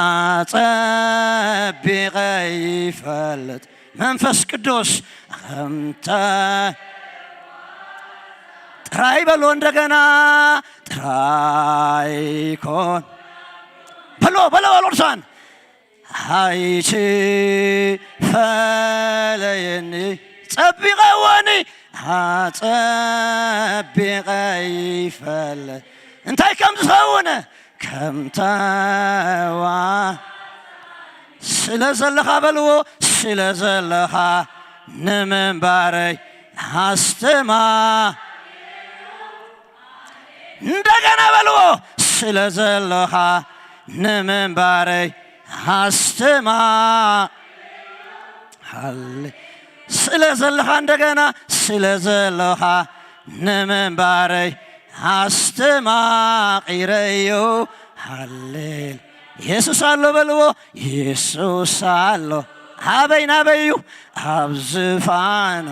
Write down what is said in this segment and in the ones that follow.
ኣጸቢቐ ይፈልጥ መንፈስ ቅዱስ ከምተ ጥራይ በሎ እንደገና ጥራይ ኮን በሎ በሎ በሎ ቅዱሳን ኣይትፈለየኒ ጸቢቐወኒ ኣጸቢቐ ይፈልጥ እንታይ ከም ዝኸውን ከም ተዋ ስለ ዘለኻ በልዎ ስለ ዘለኻ ንምንባረይ ኣስተማ እንደገና በልዎ ስለ ዘለኻ ንምንባረይ ኣስተማ ሃሌ ስለ ዘለኻ እንደገና ስለ ዘለኻ ንምንባረይ ኣስተማቒረዮ ሃሌል የሱስ ኣሎ በልዎ የሱስ ኣሎ ኣበይ ናበይ እዩ ኣብ ዝፋኑ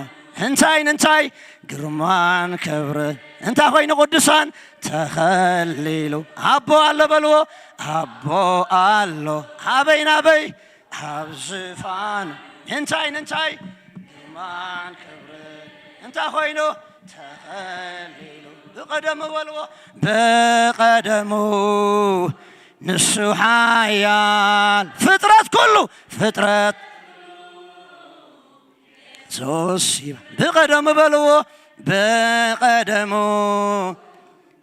እንታይ እንታይ ግርማን ክብርን እንታይ ኮይኑ ቅዱሳን ተኸሊሉ ኣቦ ኣሎ በልዎ ኣቦ ኣሎ ኣበይ ናበይ ኣብ ዝፋኑ እንታይ እንታይ ግርማን ክብርን እንታይ ኮይኑ ተኸሊሉ ብቐደሙ በልዎ ብቐደሙ ንሱ ሓያል ፍጥረት ኩሉ ፍጥረት ሶስ ብቐደሙ በልዎ ብቐደሙ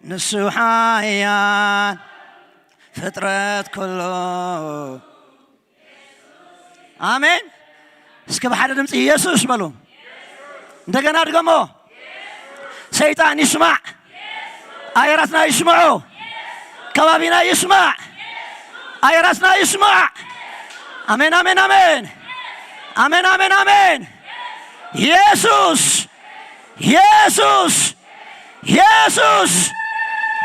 ንሱ ሓያል ፍጥረት ኩሉ ኣሜን እስከ ብሓደ ድምፂ ኢየሱስ በሉ እንደገና ድገሞ ሰይጣን ይስማዕ ኣየራትና ይስምዑ ከባቢና ይስማዕ ኣየራትና ይስማዕ ኣሜን ኣሜን ኣሜን ኣሜን ኣሜን ኣሜን ኢየሱስ ኢየሱስ ኢየሱስ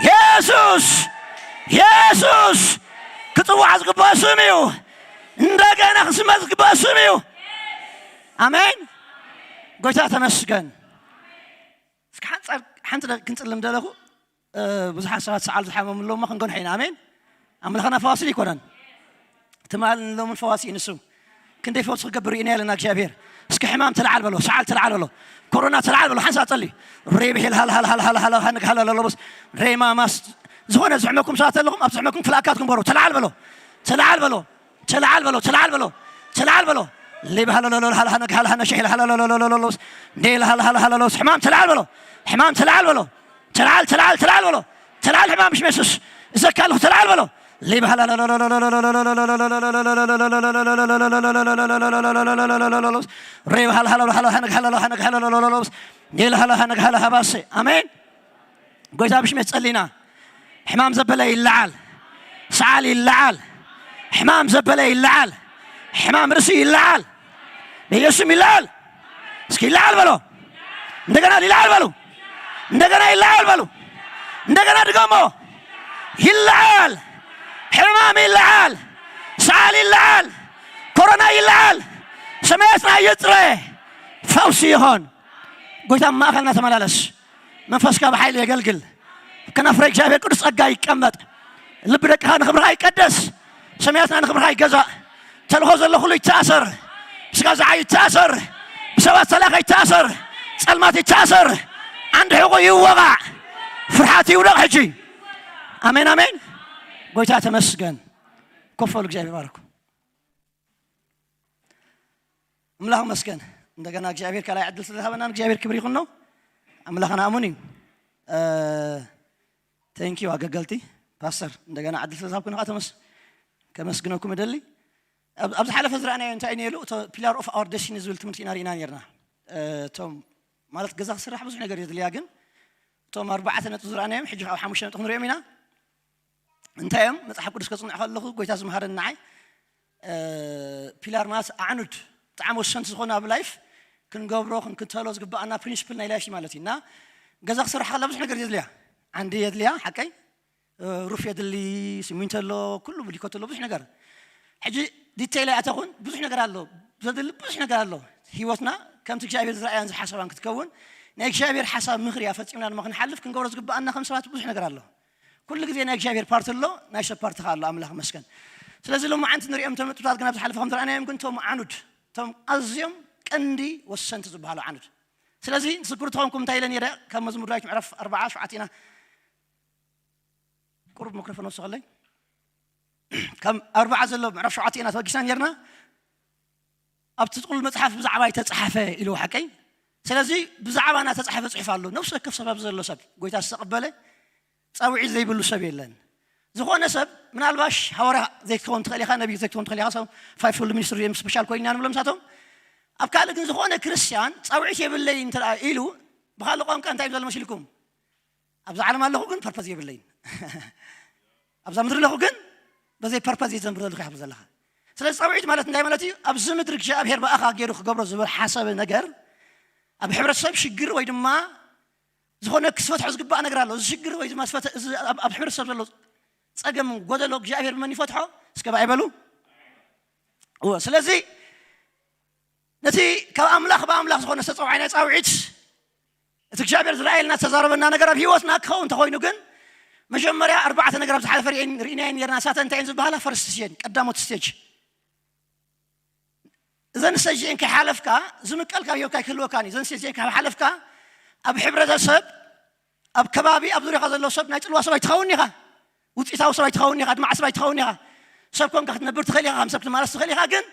ኢየሱስ ኢየሱስ ክጽዋዕ ዝግባእ ስም እዩ እንደገና ክስመ ዝግባእ ስም እዩ ኣሜን ጎይታ ተመስገን እስኪ ሓንፃር ሓንቲ ክንፅልም ደለኹ ብዙሓት ሰባት ሰዓል ዝሓመሙ ኣለውማ ክንገንሖ ኢና ኣሜን ኣምላኽና ፈዋሲ ይኮነን ትማል ንሎምን ፈዋሲ እዩ ንሱ ክንደይ ፈውሲ ክገብር ኢና ያለና እግዚኣብሔር እስኪ ሕማም ተለዓል በሎ ሰዓል ተለዓል በሎ ኮሮና ተለዓል በሎ ሓንሳ ጸሊ ሬብሄል ሃልሃልሃልሃልሃንግሃለለሎስ ሬማማስ ዝኾነ ዝሕመኩም ሰባት ኣለኹም ኣብ ዝሕመኩም ክልኣካትኩም በሩ ተለዓል በሎ ተለዓል በሎ ተለዓል በሎ ተለዓል በሎ ተለዓል በሎ ሌብ ሃለሎሎል ሃልሃነግ ሃልሃነ ሸሒል ሃለሎሎሎሎሎስ ኔል ሃልሃልሃለሎስ ሕማም ተለዓል በሎ ሕማም ተለዓል በሎ ተልዓል ተልዓል ተልዓል በሎ ተልዓል ሕማም ሽም የሱስ እዘካ ኣለኹ ተልዓል በሎ ሌባ ሬባ ሃላሃላ ሃላሃላ ነግሃላላ ሃነግሃላላ ሃባሴ ኣሜን ጎይታ ብሽመት ጸሊና ሕማም ዘበለ ይለዓል ሰዓል ይለዓል ሕማም ዘበለ ይለዓል ሕማም ርእሲ ይለዓል በኢየሱስም ይለዓል እስኪ ይለዓል በሎ እንደገና ይለዓል በሉ እንደገና ይለዓል በሉ እንደገና ድገሞ ይለዓል ሕማም ይለዓል ሰዓል ይለዓል ኮሮና ይለዓል ሰማያትና ይጥረ ፈውሲ ይኾን ጎይታ ማእኸልና ተመላለስ መንፈስካ ብሓይሊ የገልግል ከናፍረ እግዚኣብሔር ቅዱስ ጸጋ ይቀመጥ ልቢ ደቅኻ ንኽብርኻ ይቀደስ ሰማያትና ንኽብርኻ ይገዛእ ተልኾ ዘሎ ኩሉ ይተኣሰር ስጋ ዝዓይ ይተኣሰር ብሰባት ሰላኸ ይተኣሰር ጸልማት ይተኣሰር ዓንዲ ሕቑ ይወቓዕ ፍርሓት ይውደቕ ሕጂ ኣሜን ኣሜን ጎይታ ተመስገን ኮፈሉ እግዚኣብሔር ባረኩ ኣምላኽ መስገን እንደገና እግዚኣብሔር ካልኣይ ዕድል ስለዝሃበና እግዚኣብሔር ክብር ይኹን ነው ኣምላኽና ኣሙን እዩ ተንኪዩ ኣገገልቲ ፓስተር እንደገና ዕድል ስለዝሃብኩ ንኻ ተመስ ከመስግነኩም እደሊ ኣብ- ኣብ ዝሓለፈ ዝረኣናዮ እንታይ ነሉ እቶ pillar of our destiny ዝብል ትምህርቲ ኢና ርኢና ነርና እቶም ማለት ገዛ ክስራሕ ብዙሕ ነገር የድልያ ግን እቶም ኣርባዕተ ነጥቢ ዝረኣናዮም ሕጂ ካብ ሓሙሽተ ነጥቢ ክንሪኦም ኢና እንታይ እዮም መፅሓፍ ቅዱስ ከፅንዕ ከለኹ ጎይታ ዝምሃረኒ ንዓይ ፒላር ማለት ኣዕኑድ ብጣዕሚ ወሰንቲ ዝኾነ ኣብ ላይፍ ክንገብሮ ክንክተሎ ዝግባኣና ፕሪንስፕል ናይ ላይፍ ማለት እዩ እና ገዛ ክስራሕ ከላ ብዙሕ ነገር የድልያ ዓንዲ የድልያ ሓቀይ ሩፍ የድሊ ሲሚንቶ ኣሎ ኩሉ ብሊኮት ኣሎ ብዙሕ ነገር ሕጂ ዲቴይል ኣይኣተኹን ብዙሕ ነገር ኣሎ ዘድሊ ብዙሕ ነገር ኣሎ ህይወትና ከምቲ እግዚኣብሔር ዝረኣያን ዝሓሰባን ክትከውን ናይ እግዚኣብሔር ሓሳብ ምኽሪ እያ ፈፂምና ድማ ክንሓልፍ ክንገብሮ ዝግባኣና ከም ሰባት ብዙሕ ነገር ኣሎ ኩሉ ግዜ ናይ እግዚኣብሔር ፓርቲ ኣሎ ናይ ሰብ ፓርቲ ከ ኣሎ ኣምላኽ መስገን ስለዚ ሎማዓንቲ ንሪኦም እቶም ነጥብታት ግን ኣብ ዝሓለፈ ከም ዝረኣናዮም ግን እቶም ዓኑድ፣ እቶም ኣዝዮም ቀንዲ ወሰንቲ ዝበሃሉ ዓኑድ። ስለዚ ንስክሩ ተኾንኩም እንታይ ኢለ ነይረ? ካብ መዝሙር ዳዊት ምዕራፍ ኣርባዓ ሸውዓተ ኢና፣ ቁሩብ ማይክሮፎን ወስኸለይ። ካብ ኣርባዓ ዘሎ ምዕራፍ ሸውዓተ ኢና ተበጊስና ነይርና። ኣብቲ ጥቕሉል መጽሓፍ ብዛዕባ ይተጻሓፈ ኢሉ ሓቀይ። ስለዚ ብዛዕባና ተጻሓፈ ጽሑፍ ኣሎ። ነፍሲ ወከፍ ሰብ ኣብዚ ዘሎ ሰብ፣ ጎይታ ዝተቐበለ ጻውዒት ዘይብሉ ሰብ የለን። ዝኾነ ሰብ ምናልባሽ ሃዋርያ ዘይትኸውን ትኽእል ኢኻ፣ ነቢይ ዘይትኸውን ትኽእል ኢኻ፣ ሰብ ፋይፍ ፎልድ ሚኒስትሪ ስፔሻል ኮይና ንብሎም ንሳቶም። ኣብ ካልእ ግን ዝኾነ ክርስቲያን ጻውዒት የብለይ እንተ ደኣ ኢሉ፣ ብኻልእ ቋንቋ እንታይ እዩ ዘሎ መሲልኩም? ኣብዛ ዓለም ኣለኹ ግን ፐርፐዝ የብለይን። ኣብዛ ምድሪ ኣለኹ ግን በዘይ ፐርፐዝ እየ ዘንብር ዘለኹ ይሓብር ዘለኻ። ስለዚ ጻውዒት ማለት እንታይ ማለት እዩ? ኣብዚ ምድሪ እግዚኣብሔር ብኣኻ ገይሩ ክገብሮ ዝሓሰበ ነገር፣ ኣብ ሕብረተሰብ ሽግር ወይ ድማ ዝኾነ ክስፈትሖ ዝግባእ ነገር ኣሎ። እዚ ሽግር ወይ ድማ ዝፈተ-፣ እዚ ኣብ፣ ኣብ ሕብረተሰብ ዘሎ ጸገም ጎደሎ እግዚኣብሔር ብመን ይፈትሖ? እስከ ብኣይ በሉ። እወ፣ ስለዚ ነቲ ካብ ኣምላኽ ብኣምላኽ ዝኾነ ዝተጸውዓና ጻውዒት፣ እቲ እግዚኣብሔር ዝረኣየልና ዝተዛረበና ነገር ኣብ ህይወትና ክኸውን እንተኾይኑ ግን፣ መጀመርያ ኣርባዕተ ነገር ኣብ ዝሓለፈ ርኢን-፣ ርኢናየን ነርና። ንሳተን እንታይ እየን ዝበሃላ? ፈርስት ስቴጅ፣ ቀዳሞት ስቴጅ። እዘን ስቴጅ እየን ከይሓለፍካ፣ ዝምቀል ካብ ህይወትካ ኣይክህልወካን እዩ። እዘን ስቴጅ እየን ካብ ሓለፍካ፣ ኣብ ሕብረተሰብ፣ ኣብ ከባቢ፣ ኣብ ዙርያኻ ዘሎ ሰብ ናይ ጽልዋ ሰብ ኣይትኸውን ኢኻ። ውጽኢታዊ ሰብ ኣይትኸውን ኢኻ። ኣድማዒ ሰብ ኣይትኸውን ኢኻ። ሰብ ኮንካ ክትነብር ትኽእል ኢኻ። ከም ሰብ ክትመላለስ ትኽእል ኢኻ። ግን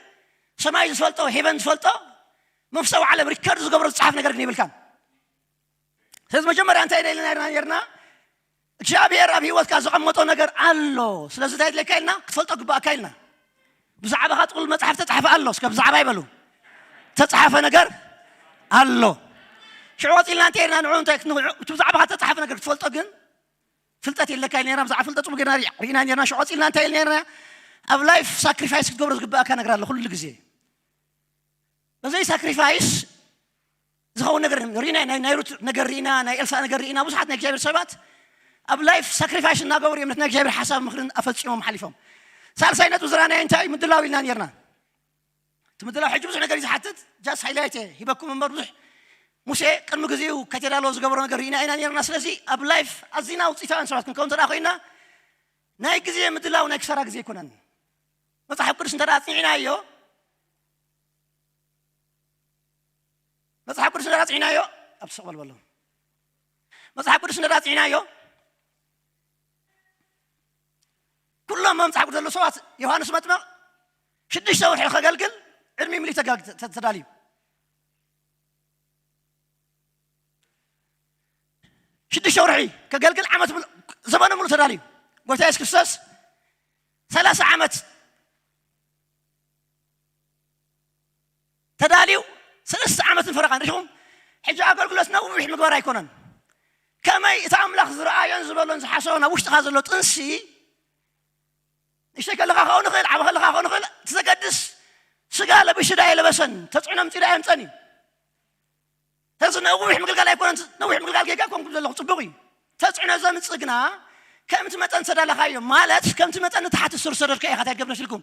ሰማይ ዝፈልጦ፣ ሄቨን ዝፈልጦ፣ መንፈሳዊ ዓለም ሪከርድ ዝገብሮ ዝጸሓፍ ነገር ግን የብልካን። ስለዚ መጀመርያ እንታይ ኢልና ኢልና ነርና? እግዚኣብሔር ኣብ ህይወትካ ዘቐመጦ ነገር ኣሎ። ስለዚ እንታይ ድለካ ኢልና? ክትፈልጦ ግባእካ ኢልና። ብዛዕባኻ ጥቕሉል መጽሓፍ ተጻሕፈ ኣሎ። እስከ ብዛዕባ ይበሉ። ተጻሕፈ ነገር ኣሎ። ሽዑ ቀጺልና እንታይ ኢልና ንዑ እንታይ ንዑ እቲ ብዛዕባኻ ተጻሕፈ ነገር ክትፈልጦ ግን ፍልጠት የለካ ኢልና ነርና። ብዛዕባ ፍልጠት ጽቡቅ ጌርና ርኢና ነርና። ሽዑ ቀጺልና እንታይ ኢልና ነርና? ኣብ ላይፍ ሳክሪፋይስ ክትገብሮ ዝግባእካ ነገር ኣሎ ኩሉ ግዜ። በዘይ ሳክሪፋይስ ዝኸውን ነገር ርኢና፣ ናይ፣ ናይ ሩት ነገር ርኢና፣ ናይ ኤልሳ ነገር ርኢና፣ ብዙሓት ናይ እግዚኣብሔር ሰባት ኣብ ላይፍ ሳክሪፋይስ እናገበሩ እዮም ነቲ ናይ እግዚኣብሔር ሓሳብ ምኽርን ኣፈጺሞም ሓሊፎም። ሳልሳይ ነጥቢ ዝረኣናዮ እንታይ እዩ? ምድላው ኢልና ነርና። እቲ ምድላው ሕጂ ብዙሕ ነገር እዩ ዝሓትት፣ ጃስት ሃይላይት እየ ሂበኩም እምበር ብዙሕ ሙሴ ቅድሚ ግዜኡ ከይተዳለወ ዝገበሮ ነገር ርኢና ኢና ነርና። ስለዚ ኣብ ላይፍ ኣዚና ውጽኢታውያን ሰባት ክንከውን እንተ ደኣ ኮይና ናይ ግዜ ምድላው ናይ ክሳራ ግዜ ኣይኮነን። መጽሓፍ ቅዱስ እንተ ደኣ ኣጽኒዕናዮ፣ መጽሓፍ ቅዱስ እንተ ደኣ ኣጽኒዕናዮ፣ ኣብ ስቕ በል በሎ። መጽሓፍ ቅዱስ እንተ ደኣ ኣጽኒዕናዮ፣ ኩሎም ኣብ መጽሓፍ ቅዱስ ዘለዉ ሰባት ዮሃንስ መጥምቕ ሽዱሽተ ወርሒ ከገልግል ዕድሚኡ ምልእ ተጋ-፣ ተ-፣ ተዳልዩ። ሽዱሽተ ወርሒ ከገልግል ዓመት ምሉእ፣ ዘመኑ ምሉእ ተዳልዩ። ጎይታ የሱስ ክርስቶስ ሰላሳ ዓመት ተዳልዩ፣ ሰለስተ ዓመትን ፈረቓን። ርኢኹም፣ ሕጂ ኣገልግሎት ነዊሕ ምግባር ኣይኮነን። ከመይ እቲ ኣምላኽ ዝረኣዮን ዝበሎን ዝሓሰቦን ኣብ ውሽጥኻ ዘሎ ጥንሲ፣ ንእሽተይ ከለኻ ክኸውን ይኽእል፣ ዓቢ ከለኻ ክኸውን ይኽእል፣ እቲ ዘገድስ ስጋ ለቢሱ ዳ የለበሰን፣ ተጽዕኖ ኣምጺኡ ዳ የምጸን እዩ። ስለዚ ነዊሕ ምግልጋል ኣይኮነን፣ ነዊሕ ምግልጋል ጌጋ ኮንኩም ዘለኹም ጽቡቕ እዩ። ተጽዕኖ ዘምጽእ ግና ከምቲ መጠን ዝተዳለኻዮ፣ ማለት ከምቲ መጠን ንታሕቲ ስር ሰደድካ ኢኻ እንታይ ገብረ ኢልኩም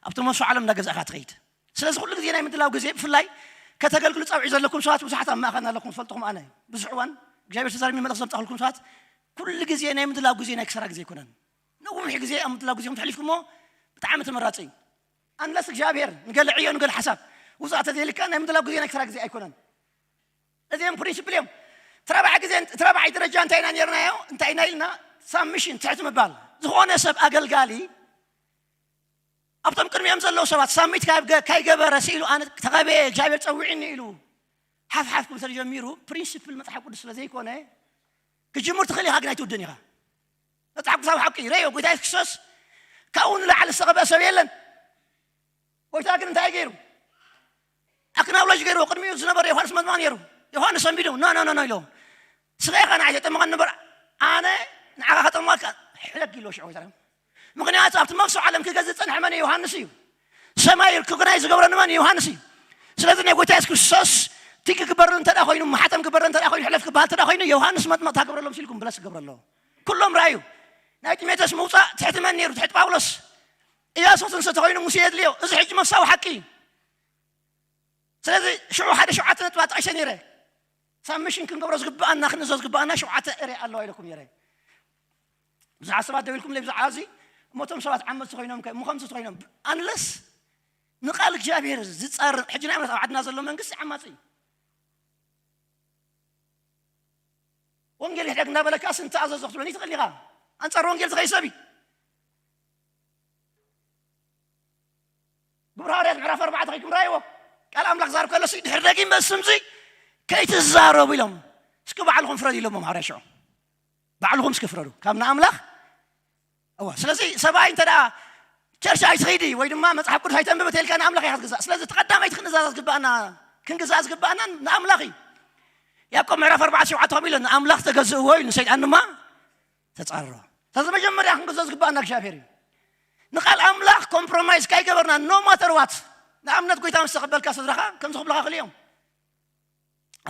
ኣብቲ መስዋዕ ዓለም እንዳገዛእካ ትኸይድ። ስለዚ ኩሉ ግዜ ናይ ምድላው ግዜ፣ ብፍላይ ከተገልግሉ ጻውዒት ዘለኩም ሰባት ብዙሓት ኣብ ማእኸልና ኣለኩም፣ ዝፈልጥኹም ኣነ ብዙሕ እዋን እግዚኣብሔር ተዛሪብኒ መልእኽቲ ዘምጻእኩልኩም ሰባት፣ ኩሉ ግዜ ናይ ምድላው ግዜ ናይ ክሰራ ግዜ ኣይኮነን። ነዊሕ ግዜ ኣብ ምድላው ግዜኹም ተሕሊፍኩሞ ብጣዕሚ ተመራጺ እዩ። ኣንለስ እግዚኣብሔር ንገለ ዕዮ ንገለ ሓሳብ ውፃእ ተዘይልካ ናይ ምድላው ግዜ ናይ ክሰራ ግዜ ኣይኮነን። እዚኦም ፕሪንሲፕል እዮም። እቲ ራብዓይ ግዜ፣ እቲ ራብዓይ ደረጃ እንታይ ኢና ነርናዮ? እንታይ ኢና ኢልና? ሳብሚሽን፣ ትሕቲ ምባል። ዝኾነ ሰብ ኣገልጋሊ ኣብቶም ቅድሚኦም ዘለዉ ሰባት ሳብሚት ካብ ገ-፣ ካይገበረ ስኢሉ ኣነ ተቐበየ እግዚኣብሔር ጸዊዕኒ ኢሉ ሓፍሓፍ ክብል ተጀሚሩ ፕሪንሲፕል መጽሓፍ ቅዱስ ስለ ዘይኮነ ክጅምር ትኽእል ኢኻ ግን ኣይትውድን ኢኻ። መጽሓፍ ቅዱሳዊ ሓቂ ረዮ ጎይታ የሱስ ክርስቶስ ካብኡ ንላዕሊ ዝተቐበአ ሰብ የለን። ጎይታ ግን እንታይ ገይሩ? ኣክናውለጅ ገይርዎ። ቅድሚኡ ዝነበረ ዮሃንስ መጥምቕ ነይሩ። ዮሃንስ ሰንቢዱ፣ "ኖ፣ ኖ፣ ኖ፣ ኖ" ኢሎ። "ስኻ ኢኻ ንዓይ ዘጠምቐኒ እምበር ኣነ ንዓኻ ከጠምቐካ ሕደግ" ኢሎ ሽዑ ጎይታ። ምኽንያቱ ኣብቲ መክሰብ ዓለም ክገዝእ ዝጸንሐ መን እዩ? ዮሃንስ እዩ። ሰማይ ርክግናይ ዝገብረኒ መን እዩ? ዮሃንስ እዩ። ስለዚ ናይ ጎይታ የሱስ ክርስቶስ ቲግ ክበረሉ እንተ ደኣ ኮይኑ፣ ማሕተም ክበረሉ እንተ ደኣ ኮይኑ፣ ሕለፍ ክበሃል እንተ ደኣ ኮይኑ፣ ዮሃንስ መጥምቕ ታገብረሎም ሲልኩም ብለስ ክገብረ ኣለዎ። ኩሎም ረኣዩ። ናይ ጢሞቴዎስ ምውጻእ ትሕቲ መን ነይሩ? ትሕቲ ጳውሎስ። ኢየሱስ እንሰ ተኾይኑ ሙሴ የድልዮ። እዚ ሕጂ መፍሳዊ ሓቂ እዩ። ስለዚ ሽዑ ሓደ ሸውዓተ ነጥቢ ኣጣቂሸ ነይረ። ሳብሚሽን ክንገብሮ ዝግብኣና፣ ክንእዘዞ ዝግብኣና ሸውዓተ ኤርያ ኣለዋ ኢለኩም ነይረ። ብዙሓት ሰባት ደው ኢልኩም ብዛዕባ እዚ እሞ እቶም ሰባት ዓመፅቲ ኮይኖም ከ እሞ ከምዚ ኮይኖም ኣንለስ ንቃል እግዚኣብሔር ዝፃር ሕጂ ናይ ኣብ ዓድና ዘሎ መንግስቲ ዓማፂ እዩ። ወንጌል ይሕደግ እናበለካ ስንተኣዘዞ ክትብለኒ ትኽእል ኢኻ። ኣንጻር ወንጌል ዝኸይ ሰብ እዩ። ግብረ ሃዋርያት ምዕራፍ ኣርባዕተ ከይኩም ራእይዎ። ቃል ኣምላኽ ዛርብ ከሎ ድሕር ደጊም በስምዚ ከይትዛረቡ ኢሎም እስኪ ባዕልኹም ፍረዱ ኢሎሞም ሃዋርያ ሽዑ። ባዕልኹም እስኪ ፍረዱ ካብ ንኣምላኽ። እዋ ስለዚ ሰብኣይ እንተ ደኣ ቸርች ኣይትኸይዲ ወይ ድማ መፅሓፍ ቅዱስ ኣይተንብብ ተልካ ንኣምላኽ ኢኻ ትግዛእ። ስለዚ እቲ ቀዳመይቲ ክንእዛዝ ዝግባኣና ክንግዛእ ዝግባኣና ንኣምላኽ እዩ። ያዕቆብ ምዕራፍ ኣርባዕተ ሸውዓተ ከምኡ ኢሉ ንኣምላኽ ተገዝእዎ ኢሉ ንሰይጣን ድማ ተፃርሮ። ስለዚ መጀመርያ ክንገዝኦ ዝግባኣና እግዚኣብሔር እዩ። ንቃል ኣምላኽ ኮምፕሮማይዝ ካይገበርና ኖ ማተር ዋት። ንኣብነት ጎይታ ምስ ተቐበልካ ስድራኻ ከምዚ ክብልኻ ክእል እዮም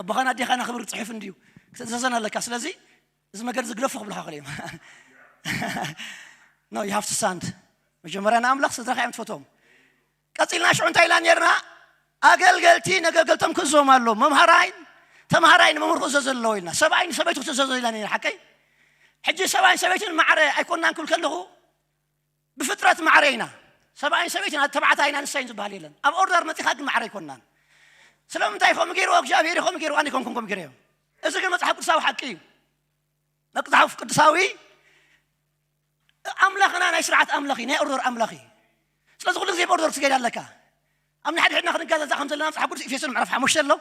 ኣቦኻን ኣዴኻን ክብሪ ፅሑፍ እንድዩ ክትእዘዘን ኣለካ። ስለዚ እዚ መገዲ ዝግደፎ ክብልካ ክእል እዮም። No, you have to stand። መጀመርያ ንኣምላኽ ስድራኻ እዮም ትፈትዎም። ቀፂልና ሽዑ እንታይ ኢልና ነርና? ኣገልገልቲ ነገልገልቶም ክእዝዞም ኣሎ። መምሃራይን ተምሃራይን መምህር ክእዘዝ ኣለዎ ኢልና። ሰብኣይ ንሰበይቱ ክትእዘዞ ኢልና ነርና። ሓቀይ? ሕጂ ሰብኣይን ሰበይትን ማዕረ ኣይኮናን ክብል ከለኹ ብፍጥረት ማዕረ ኢና። ሰብኣይን ሰበይትን ተባዕታይን ኣንስታይን ዝበሃል የለን። ኣብ ኦርደር መፂኻ ግን ማዕረ ኣይኮናን። ስለምንታይ ከምኡ ገይርዎ እግዚኣብሔር ከምኡ ገይርዎ ኣነ ኣይኮንኩን ከምኡ ገይረዮ። እዚ ግን መፅሓፍ ቅዱሳዊ ሓቂ እዩ። መፅሓፍ ቅዱሳዊ ኣምላኽና ናይ ስርዓት ኣምላኽ እዩ፣ ናይ ኦርደር ኣምላኽ እዩ። ስለዚ ኩሉ ግዜ ብኦርደር ክትገድ ኣለካ። ኣብ ንሓድሕድና ክንጋዛዛ ከም ዘለና መፅሓፍ ቅዱስ ኤፌሶን ምዕራፍ ሓሙሽተ ኣሎ።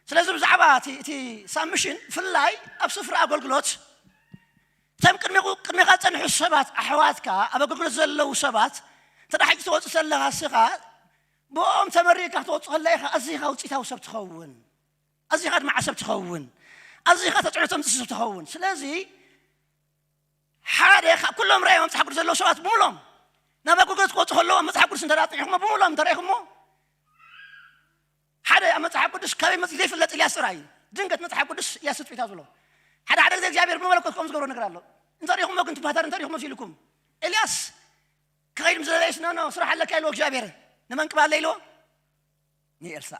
ስለዚ ብዛዕባ እቲ ሳብሚሽን ብፍላይ ኣብ ስፍራ ኣገልግሎት እቶም ቅድሚኻ ዝፀንሑ ሰባት ኣሕዋትካ ኣብ ኣገልግሎት ዘለዉ ሰባት እንተ ሕጂ ትወፅእ ዘለኻ እስኻ ብኦም ተመሪቕካ ክትወፅእ ከለኻ ኣዚኻ ውፅኢታዊ ሰብ ትኸውን። ኣዚኻ ድማ ዓሰብ ትኸውን። ኣዚኻ ተፅዕኖ ተምፅእ ሰብ ትኸውን። ስለዚ ሓደ ካብ ኩሎም ራእዮም ኣብ መፅሓፍ ቅዱስ ዘለዉ ሰባት ብምሎም ናብ ኣገልግሎት ክወፁ ከለዉ ኣብ መፅሓፍ ቅዱስ እንተ ኣፅኒዕኹሞ ብምሎም እንተ ረኢኹሞ ሓደ ኣብ መፅሓፍ ቅዱስ ካበይ መፅኡ ዘይፍለጥ ኢልያስ ጥራይ እዩ። ድንገት መፅሓፍ ቅዱስ ኢልያስ ትፅቢታ ዝብሎ ሓደ ሓደ ግዜ እግዚኣብሔር ብመለኮት ከም ዝገብሮ ነገር ኣሎ። እንተ ሪኹሞ ግን ትባህታር እንተ ሪኹሞ ሲልኩም ኤልያስ ክኸይድ ምስ ደለየስ ኖ ኖ ስራሕ ኣለካ ኢልዎ እግዚኣብሔር ንመን ቅባለ ኢልዎ ንኤልሳ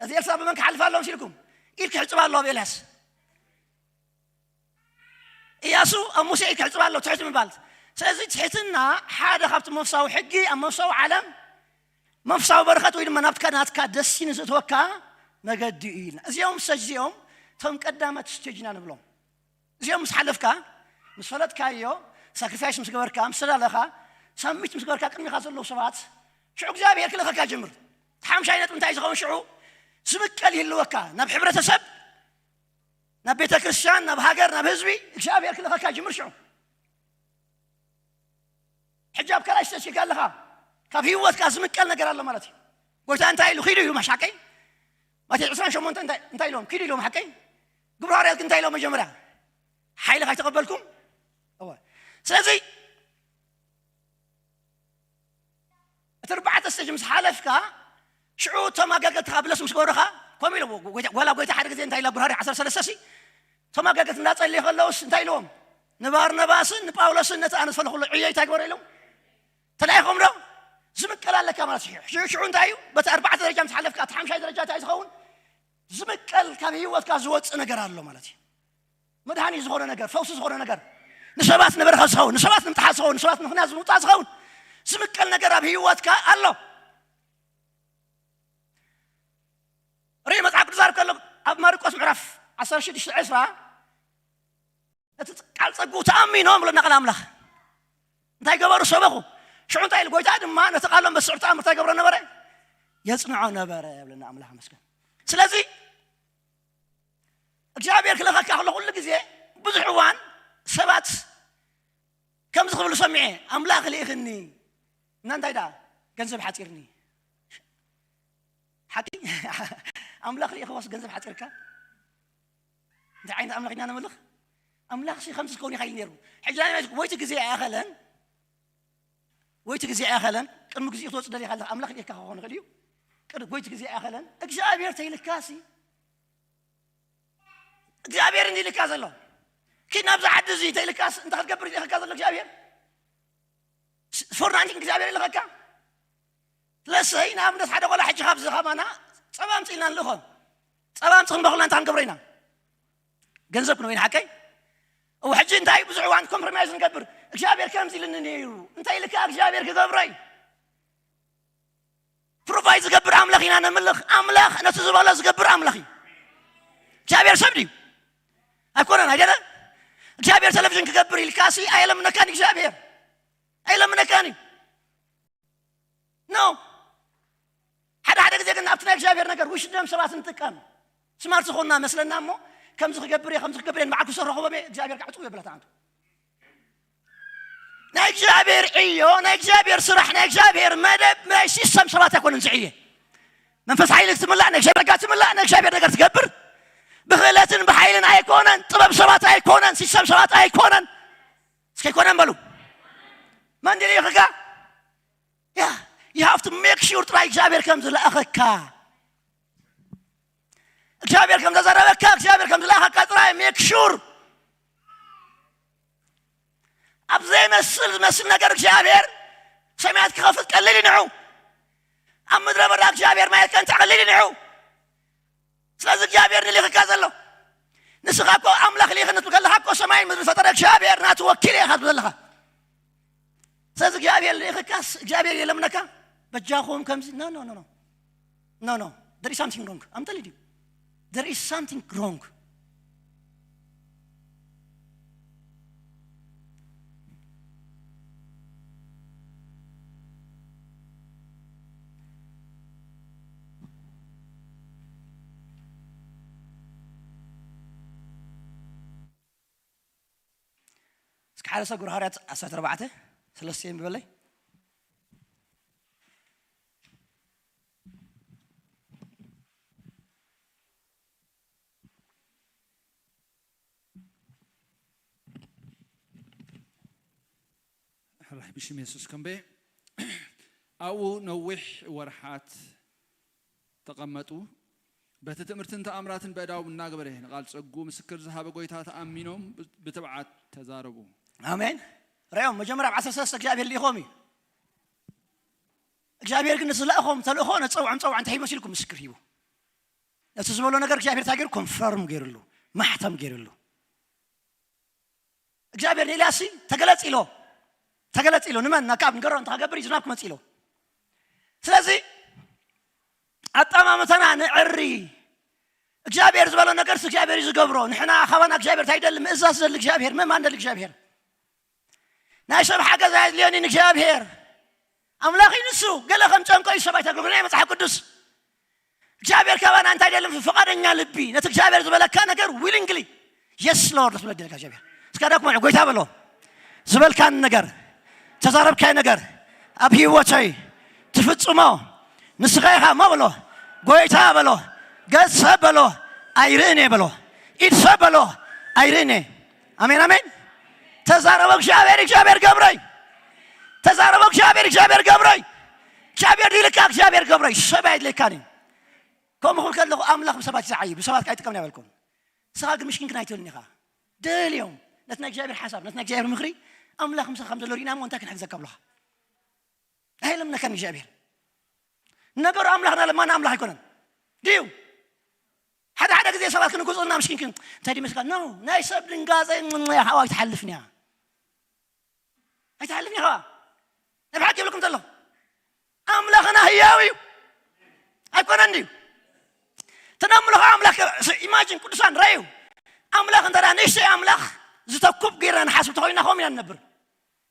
እዚ ኤልሳ ብመን ክሓልፍ ኣለዎም ሲልኩም ኢድ ክሕፅብ ኣለዎ ኣብ ኤልያስ እያሱ ኣብ ሙሴ ኢድ ክሕፅብ ኣለዎ ትሕት ምባል። ስለዚ ትሕትና ሓደ ካብቲ መንፈሳዊ ሕጊ ኣብ መንፈሳዊ ዓለም መንፈሳዊ በረኸት ወይ ድማ ናብትካ ናትካ ደስቲኒ ዝእትወካ መገዲ እዩ ኢልና። እዚኦም ሰጅ እዚኦም እቶም ቀዳመት ስቴጅና ንብሎም። እዚኦም ምስ ሓለፍካ ምስ ፈለጥካዮ ሳክሪፋይስ ምስ ገበርካ ምስ ተዳለኻ ሳሚት ምስ ገበርካ ቅድሚኻ ዘለዉ ሰባት ሽዑ እግዚኣብሔር ክልእኸካ ጅምር። ሓምሻይ ነጥቢ እንታይ ዝኸውን ሽዑ ዝብቀል ይህልወካ ናብ ሕብረተሰብ ናብ ቤተ ክርስቲያን ናብ ሃገር ናብ ህዝቢ እግዚኣብሔር ክልእኸካ ጅምር ሽዑ ሕጂ ኣብ ካልኣይ ስቴጅ ኣለኻ። ካብ ህይወትካ ዝምቀል ነገር ኣሎ ማለት እዩ። ጎይታ እንታይ ኢሉ ኪዱ ኢሉ ማሽ ሓቀይ ማቴዎስ ዕስራን ሸሞንተ እንታይ ኢሎም ኪዱ ኢሎም ሓቀይ ግብረ ሃዋርያት እንታይ ኢሎም መጀመርያ ሓይሊ ካይተቐበልኩም እወ ስለዚ እቲ ኣርባዕተ ስቴጅ ምስ ሓለፍካ ሽዑ እቶም ኣገልገልትኻ ብለስ ምስ ገበሩኻ ከምኡ ኢሎ ጓላ ጎይታ ሓደ ግዜ እንታይ ኢላ ግብረ ሃዋርያት ዓሰርተ ሰለስተ ሲ እቶም ኣገልገልቲ እንዳጸለዩ ከለውስ እንታይ ኢልዎም ንባርነባስን ንጳውሎስን ነቲ ኣነ ዝፈለኹሉ ዕዮ እንታይ ግበሩ ኢሎም ተላኢኹም ዶ ዝምቀል ኣለካ ማለት እዩ ሽዑ እንታይ እዩ በቲ ኣርባዕተ ደረጃ ምስ ሓለፍካ እቲ ሓምሻይ ደረጃ እንታይ ዝኸውን ዝምቀል ካብ ህይወትካ ዝወፅእ ነገር ኣሎ ማለት እዩ መድሃኒ ዝኾነ ነገር ፈውሲ ዝኾነ ነገር ንሰባት ንበረኸ ዝኸውን ንሰባት ንምጥሓስ ዝኸውን ንሰባት ምኽንያት ዝምውፃእ ዝኸውን ዝምቀል ነገር ኣብ ህይወትካ ኣሎ ርኢ መፅሓፍ ቅዱስ ኣርብ ከሎ ኣብ ማርቆስ ምዕራፍ ዓሰርተ ሽዱሽተ ዕስራ እቲ ቃል ጸግኡ ተኣሚኖም ብለና ቃል ኣምላኽ እንታይ ገበሩ ሰበኹ ሽዑ እንታይ ኢሉ ጎይታ ድማ ነቲ ቃሎም በስዕብ ተኣምር እንታይ ገብሮ ነበረ የጽንዖ ነበረ ብለና ኣምላኽ መስገን ስለዚ እግዚኣብሔር ክልኸካ ከሎ ኩሉ ግዜ ብዙሕ እዋን ሰባት ከምዚ ክብሉ ሰሚዐ ኣምላኽ ልኢኽኒ እና እንታይ ደኣ ገንዘብ ሓፂርኒ ሓቂ ኣምላኽ ልኢኽዎስ ገንዘብ ሓፂርካ እንታይ ዓይነት ኣምላኽ ኢና ነምልኽ ኣምላኽ ሲ ከምዚ ዝከውን ይኸይል ነይሩ ሕጂ ናይ ወይቲ ግዜ ኣይኣኸለን ወይቲ ግዜ ኣይኣኸለን ቅድሚ ግዜኡ ክትወፅእ ደሊኻ ኣለኻ ኣምላኽ ልኢኽካ ክኾን ይኽእል እዩ ወይቲ ግዜ ኣይኣኸለን እግዚኣብሔር ተይልካ ሲ እግዚኣብሔር እንዲልካ ዘሎ ኪድ ናብዚ ዓዲ እዚ ተይልካስ እንታይ ክትገብር ይልካ ዘሎ እግዚኣብሔር ፎርናንቲን እግዚኣብሔር ይልኸካ ስለሰይ ንኣብነት ሓደ ቆላ ሕጂ ካብዚ ከማና ፀባ ምፅልና ንልእኾ ፀባ ምፅ ክንበክልና እንታይ ክንገብሮ ኢና ገንዘብ ክንወይን ሓቀይ ሕጂ እንታይ ብዙሕ እዋን ኮምፕሮማይዝ ንገብር? እግዚኣብሔር ከምዚ ኢልኒ ነይሩ እንታይ ኢልካ እግዚኣብሔር ክገብሮ እዩ። ፕሮቫይድ ዝገብር ኣምላኽ ኢና ነምልኽ። ኣምላኽ ነቲ ዝበሎ ዝገብር ኣምላኽ እዩ። እግዚኣብሔር ሰብ ድዩ? ኣይኮነን። ኣይደለ እግዚኣብሔር ቴሌቪዥን ክገብር ኢልካሲ ኣየለምነካን እዩ እግዚኣብሔር። ኣይለምነካን እዩ። ኖ ሓደ ሓደ ግዜ ግን ኣብቲ ናይ እግዚኣብሔር ነገር ውሽደም ሰባት ንጥቀም። ስማርት ዝኾንና መስለና እሞ ከምዚ ክገብር እየ ከምዚ ክገብር እየ ንባዕልኩ ዝሰርሖ ክበብ እየ እግዚኣብሔር ከዓ ዕፅው የብላ ተዓንቱ። ናይ እግዚኣብሔር ዕዮ ናይ እግዚኣብሔር ስራሕ ናይ እግዚኣብሔር መደብ ናይ ሲስተም ሰባት ኣይኮነን ዝዕየ። መንፈስ ሓይሊ ክትምላእ ናይ እግዚኣብሔር ጋ ትምላእ ናይ እግዚኣብሔር ነገር ትገብር። ብክእለትን ብሓይልን ኣይኮነን ጥበብ ሰባት ኣይኮነን ሲስተም ሰባት ኣይኮነን። እስከ ኣይኮነን በሉ። መን ድልይኽካ ያ you have to make sure ጥራይ እግዚኣብሔር ከም ዝለኣኸካ እግዚኣብሔር ከም ዘዘረበካ እግዚኣብሔር ከም ዝለኣኸካ ጥራይ make sure። ኣብ ዘይመስል ዝመስል ነገር እግዚኣብሔር ሰማያት ክኸፍት ቀሊል ይንዑ። ኣብ ምድረ በዳ እግዚኣብሔር ማየት ከንትዕ ቀሊል ይንዑ። ስለዚ እግዚኣብሔር ንልኢኽካ ዘሎ ንስኻ እኮ ኣምላኽ ልኢኽኒ ትብል ከለኻ እኮ ሰማይን ምድሪ ፈጠረ እግዚኣብሔር ናቲ ወኪል ኢኻ ትብል ዘለኻ። ስለዚ እግዚኣብሔር ልኢኽካስ እግዚኣብሔር የለምነካ በጃኹም ከምዚ no no no no no no there is something wrong። I'm telling you there is something wrong። እስኪ ሓደ ሰብ ግብረ ሃዋርያት ዓሰርተ ኣርባዕተ ሰለስተ የንብበለይ። ሕራይ ብሽም የሱስ ከምበየ ኣብኡ ነዊሕ ወርሓት ተቐመጡ። በቲ ትምህርትን ተኣምራትን በእዳው እናገበረ ንቓል ጸጉ ምስክር ዝሃበ ጎይታ ተኣሚኖም ብትብዓት ተዛረቡ። ኣሜን። ራዮም መጀመርያ ኣብ ዓሰርተ ሰለስተ እግዚኣብሔር ልኢኾም እዩ። እግዚኣብሔር ግን ንዝለእኾም ተልእኾ ነፀውዖም ፀውዖ እንታይ መሲልኩም ምስክር ሂቡ። ነቲ ዝበሎ ነገር እግዚኣብሔር እንታይ ገይሩ ኮንፈርም ገይሩሉ ማሕተም ገይሩሉ። እግዚኣብሔር ንኤልያስ ተገለጽ ኢሎ ተገለጽ ኢሎ ንመን ናብ ንገሮ እንተኸገብር እዩ ዝናብ ክመጽእ ኢሎ። ስለዚ ኣጠማምታና ንዕሪ። እግዚኣብሔር ዝበሎ ነገርስ እግዚኣብሔር እዩ ዝገብሮ። ንሕና ካባና እግዚኣብሔር እንታይ ይደሊ? ምእዛዝ ዘሊ እግዚኣብሔር። ምእማን ደሊ እግዚኣብሔር። ናይ ሰብ ሓገዝ ኣየድልዮን እዩ ንእግዚኣብሔር። ኣምላኽ እዩ ንሱ። ገለ ከም ጨንቆ እዩ ሰብ ኣይተግርጉ ናይ መጽሓፍ ቅዱስ። እግዚኣብሔር ካባና እንታይ ደሊ? ፍቓደኛ ልቢ ነቲ እግዚኣብሔር ዝበለካ ነገር ዊሊንግሊ የስ ሎርድ ትበል ደልካ እግዚኣብሔር እስካ ዳኩም ጎይታ በሎ ዝበልካን ነገር ተዛረብካይ ነገር ኣብ ህይወተይ ትፍጽሞ ንስኻ ኢኻ እሞ በሎ ጎይታ በሎ ገጽ ሰብ በሎ ኣይርእን እየ በሎ ኢድ ሰብ በሎ ኣይርእን እየ ኣሜን ኣሜን ተዛረቦ እግዚኣብሔር እግዚኣብሔር ገብረይ ተዛረቦ እግዚኣብሔር እግዚኣብሔር ገብረይ እግዚኣብሔር ድልካ እግዚኣብሔር ገብረይ ሰብ ኣይድለካን እዩ ከምኡ ክብል ከለኹ ኣምላኽ ብሰባት ይዝዓይ ብሰባት ኣይጥቀምን ያበልኩም ንስኻ ግን ምሽኪን ክናይትብልኒ ኢኻ ደልዮም ነቲ ናይ እግዚኣብሔር ሓሳብ ነቲ ናይ እግዚኣብሔር ምኽሪ ኣምላኽ ምሳኻ ከም ዘሎ ርኢና እሞ እንታይ ክንሕግዘካ ብለኻ ኣይለምነካን እግዚኣብሔር ነገሩ ኣምላኽ ናለማና ኣምላኽ ኣይኮነን ድዩ ሓደ ሓደ ግዜ ሰባት ክንጉፅና ምሽኪን ክን እንታይ ድመስካ ኖ ናይ ሰብ ድንጋፀ ሓዋ ኣይትሓልፍን እያ ኣይትሓልፍን ኢኻ ናይ ብሓቂ ይብልኩም ዘለኹ ኣምላኽና ህያው እዩ ኣይኮነን ድዩ ተነምልኾ ኣምላኽ ኢማጂን ቅዱሳን ረዩ ኣምላኽ እንተ ንእሽተይ ኣምላኽ ዝተኩብ ገይርና ንሓስብ ተኾይና ኸም ኢና ንነብር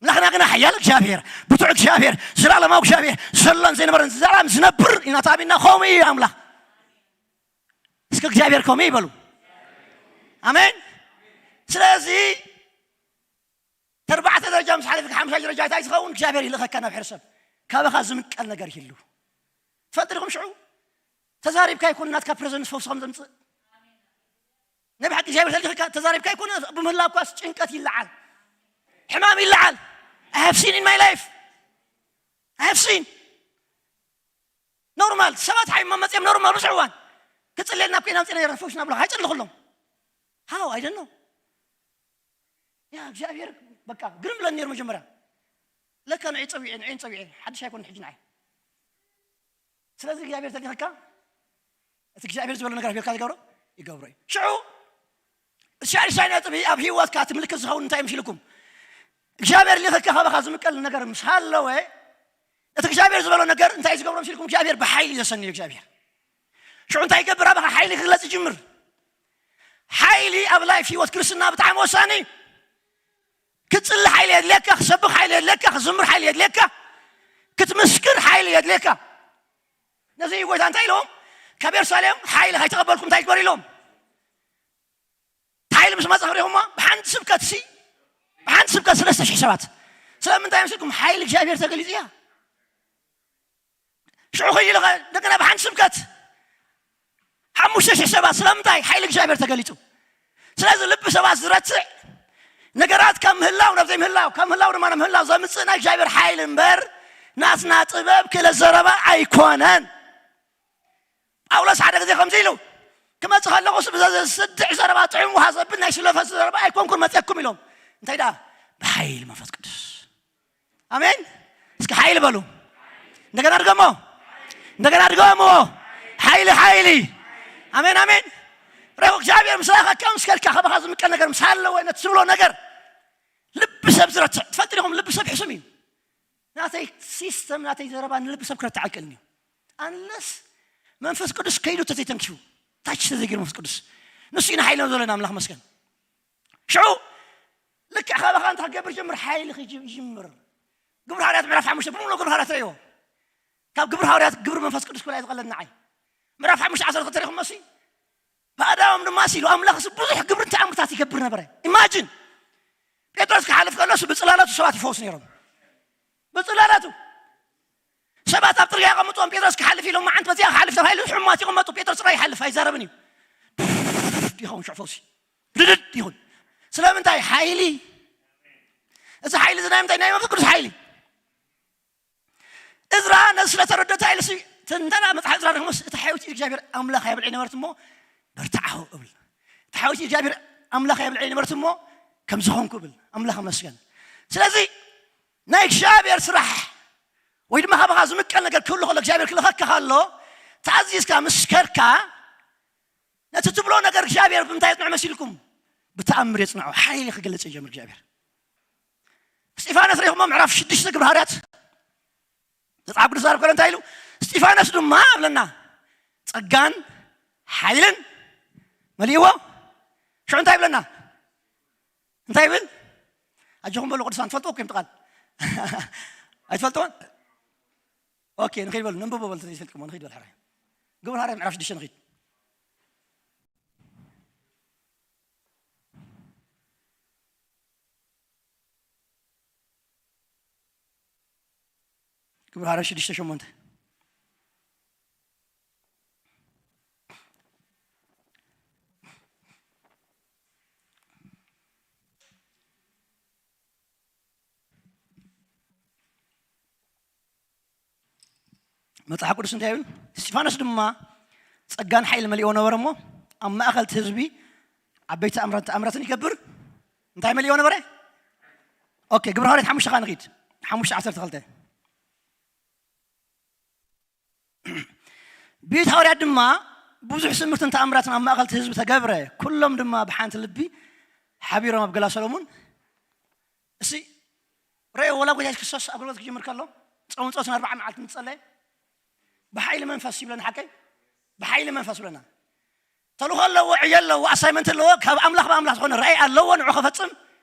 ኣምላኽና ግና ሓያል እግዚኣብሔር ብቱዕ እግዚኣብሔር ዘላለማዊ እግዚኣብሔር ዘሎን ዘይነበረን ዘላለም ዝነብር ኢና ተኣሚንና ከምኡ እዩ ኣምላኽ እስከ እግዚኣብሔር ከምኡ ይበሉ ኣሜን ስለዚ ተርባዕተ ደረጃ ምስ ሓለፍካ ሓምሻይ ደረጃ እንታይ ዝኸውን እግዚኣብሔር ይልእኸካ ናብ ሕርሰብ ካባኻ ዝምቀል ነገር ይህሉ ትፈልጥ ዲኹም ሽዑ ተዛሪብካ ይኮን ናትካ ፕሬዘንስ ፈውሲ ከም ዘምፅእ ናይ ብሓቂ እግዚኣብሔር ተልኢኽካ ተዛሪብካ ይኮን ብምህላውኳስ ጭንቀት ይለዓል ሕማም ይለዓል I have seen in my life I have seen ኖርማል ሰባት ሓይማ መፅኦም ኖርማል ብዙሕ እዋን ክፅልየልና ኮይና ምፅና ነረ ፈውስና ብሎ ኣይፅልኹሎም how I don't know ያ እግዚኣብሔር በቃ ግርም ብለን ነይሩ መጀመርያ ለካ ንዒ ፀዊዐ ንዒን ፀዊዐ ሓድሽ ኣይኮን ሕጂ ንዓይ ስለዚ እግዚኣብሔር ተሊኸካ እቲ እግዚኣብሔር ዝበሎ ነገር ሂበካ ዝገብሮ ይገብሮ እዩ ሽዑ እቲ ሻድሻይ ነጥቢ ኣብ ህይወትካ እቲ ምልክት ዝኸውን እንታይ እዩ መሲልኩም? እግዚኣብሔር ልኽካ ካባኻ ዝምቀል ነገር ምስ ሃለወ፣ እቲ እግዚኣብሔር ዝበሎ ነገር እንታይ እዩ ዝገብሮ መሲልኩም? እግዚኣብሔር ብሓይሊ እዩ ዘሰንዮ እግዚኣብሔር። ሽዑ እንታይ ይገብር? ኣባኻ ሓይሊ ክግለጽ ይጅምር። ሓይሊ ኣብ ላይፍ ህይወት ክርስትና ብጣዕሚ ወሳኒ እዩ። ክትጽሊ ሓይሊ የድልየካ፣ ክሰብኽ ሓይሊ የድልየካ፣ ክዝምር ሓይሊ የድልየካ፣ ክትምስክር ሓይሊ የድልየካ። ነዚ እዩ ጎይታ እንታይ ኢሎም? ካብ የሩሳሌም ሓይሊ ከይተቐበልኩም እንታይ ይግበር ኢሎም? ሓይሊ ምስ መጻ ክሪኹማ ብሓንቲ ስብከት ሲ ብሓንቲ ስብከት ሰለስተ ሽሕ ሰባት። ስለምንታይ መስልኩም? ሓይሊ እግዚኣብሔር ተገሊጹ እያ። ሽዑ ከይሉ እንደገና ብሓንቲ ስብከት ሓሙሽተ ሽሕ ሰባት። ስለምንታይ? ሓይሊ እግዚኣብሔር ተገሊጹ። ስለዚ ልቢ ሰባት ዝረትዕ፣ ነገራት ካብ ምህላው ናብ ዘይምህላው፣ ካብ ምህላው ድማ ናብ ምህላው ዘምጽእ ናይ እግዚኣብሔር ሓይሊ እምበር ናትና ጥበብ ክእለት ዘረባ ኣይኮነን። ጳውሎስ ሓደ ግዜ ከምዚ ኢሉ፣ ክመጽእ ከለኹስ ብዘ-፣ ዘስድዕ ዘረባ፣ ጥዑም ውሃ ዘብል ናይ ሽለፈት ዘረባ ኣይኮንኩን መጽኤኩም ኢሎም። እንታይ ደኣ? ብሓይሊ መንፈስ ቅዱስ። ኣሜን። እስኪ ሓይሊ በሉ። እንደገና ድገሞ። እንደገና ድገሞ። ሓይሊ፣ ሓይሊ። ኣሜን፣ ኣሜን። ረብ እግዚኣብሔር ምስ ላኸካ፣ ምስ ከድካ፣ ካባኻ ዝምቀል ነገር ምስ ሃለወ፣ ነቲ ትብሎ ነገር ልቢ ሰብ ዝረትዕ። ትፈልጡ ዲኹም? ልቢ ሰብ ሕሱም እዩ። ናተይ ሲስተም፣ ናተይ ዘረባ ንልቢ ሰብ ክረትዕ ኣይክእልን እዩ። ኣንለስ መንፈስ ቅዱስ ከይዱ ተዘይተንኪፉ፣ ታች ተዘይገይሩ መንፈስ ቅዱስ። ንሱ ኢና ሓይልና ዘለና ኣምላኽ መስገን። ሽዑ ልክዕ ካባኻ እንተ ክገብር ጀምር፣ ሓይሊ ክጅ-፣ ይጅምር። ግብሪ ሃዋርያት ምዕራፍ ሓሙሽተ፣ ብምሉእ ግብሪ ሃዋርያት ረእይዎ። ካብ ግብሪ ሃዋርያት ግብሪ መንፈስ ቅዱስ ክብላ ዝቐለልና ዓይ። ምዕራፍ ሓሙሽተ ዓሰርተ ክልተ ሪኹም መሲ? ብኣዳም ድማ ሲ ኢሉ ኣምላኽ እሱ ብዙሕ ግብርን ተኣምርታት ይገብር ነበረ። ኢማጂን፣ ጴጥሮስ ክሓልፍ ከሎ እሱ ብጽላለቱ ሰባት ይፈውስ ነይሮም። ብጽላለቱ ሰባት ኣብ ጽርግያ ይቐምጥዎም፣ ጴጥሮስ ክሓልፍ ኢሎም መዓንት በዚኣ ክሓልፍ ተባሂሉ ሕሙማት ይቕመጡ፣ ጴጥሮስ ጥራይ ይሓልፍ ኣይዛረብን እዩ። ይኸውን ሽዑ ፈውሲ። ድድድ ይኹን። ስለምንታይ? ሓይሊ። እዚ ሓይሊ እዚ ናይ ምንታይ? ናይ መንፈስ ቅዱስ ሓይሊ። እዝራ ነዚ ስለ ተረደታ ኢሉ ሲ ትንተና መጽሓፍ እዝራ ንክምስ፣ እቲ ሓይውቲ እግዚኣብሔር ኣምላኽ የብልዒ ነበርት እሞ በርትዓሁ እብል። እቲ ሓይውቲ እግዚኣብሔር ኣምላኽ የብልዒ ነበርት እሞ ከም ዝኾንኩ እብል። ኣምላኽ መስገን። ስለዚ ናይ እግዚኣብሔር ስራሕ ወይ ድማ ካባኻ ዝምቀል ነገር ክህሉ ከሎ እግዚኣብሔር ክልኸካ ከሎ ተኣዚዝካ ምስ ከድካ ነቲ ትብሎ ነገር እግዚኣብሔር ብምንታይ የጽንዖ መሲልኩም? ብተኣምር የጽንዖ። ሓይሊ ክገልጽ ይጀምር እግዚኣብሔር። እስጢፋኖስ ሪኹሞ ምዕራፍ ሽዱሽተ ግብሪ ሃዋርያት መጽሓፍ ቅዱስ ዛረብ ከሎ እንታይ ኢሉ? እስጢፋኖስ ድማ እብለና ጸጋን ሓይልን መሊእዎ። ሽዑ እንታይ ይብለና? እንታይ ይብል? ኣጆኹም በሉ ቅዱሳን፣ ትፈልጥዎ እኮ እዮም እቲ ቃል። ኣይትፈልጥዎን? ኦኬ፣ ንኸይድ በሉ፣ ነንብቦ በሉ፣ ተዘይትፈልጥዎ፣ ንኸይድ በሉ፣ ሕራይ። ግብሪ ሃዋርያት ምዕራፍ ሽዱሽተ ንኸይድ። ግብሪ ሃዋርያት ሽዱሽተ ሸሞንተ። መጽሓፍ ቅዱስ እንታይ ይብል? እስጢፋኖስ ድማ ጸጋን ሓይሊ መሊእዎ ነበረ እሞ፣ ኣብ ማእከል እቲ ህዝቢ ዓበይቲ ተኣምራትን ተኣምራትን ይገብር። እንታይ መሊእዎ ነበረ? ኦኬ፣ ግብሪ ሃዋርያት ሓሙሽተ ኸኣ ንኺድ። ሓሙሽተ ዓሰርተ ክልተ። ብኢድ ሃዋርያት ድማ ብዙሕ ስምርትን ተኣምራትን ኣብ ማእከል እቲ ህዝቢ ተገብረ። ኩሎም ድማ ብሓንቲ ልቢ ሓቢሮም ኣብ ገላ ሰሎሙን። እስቲ ረእዮ፣ ወላ ጎይታ የሱስ ክርስቶስ ኣገልግሎት ክጅምር ከሎ፣ ጾም ጸሎትን ኣርብዓ መዓልቲ ምስ ጸለየ፣ ብሓይሊ መንፈስ ይብለና ሓቀይ? ብሓይሊ መንፈስ ይብለና። ተልእኾ ኣለዎ፣ ዕዮ ኣለዎ፣ ኣሳይመንት ኣለዎ፣ ካብ ኣምላኽ ብኣምላኽ ዝኾነ ራእይ ኣለዎ፣ ንዑ ከፈጽም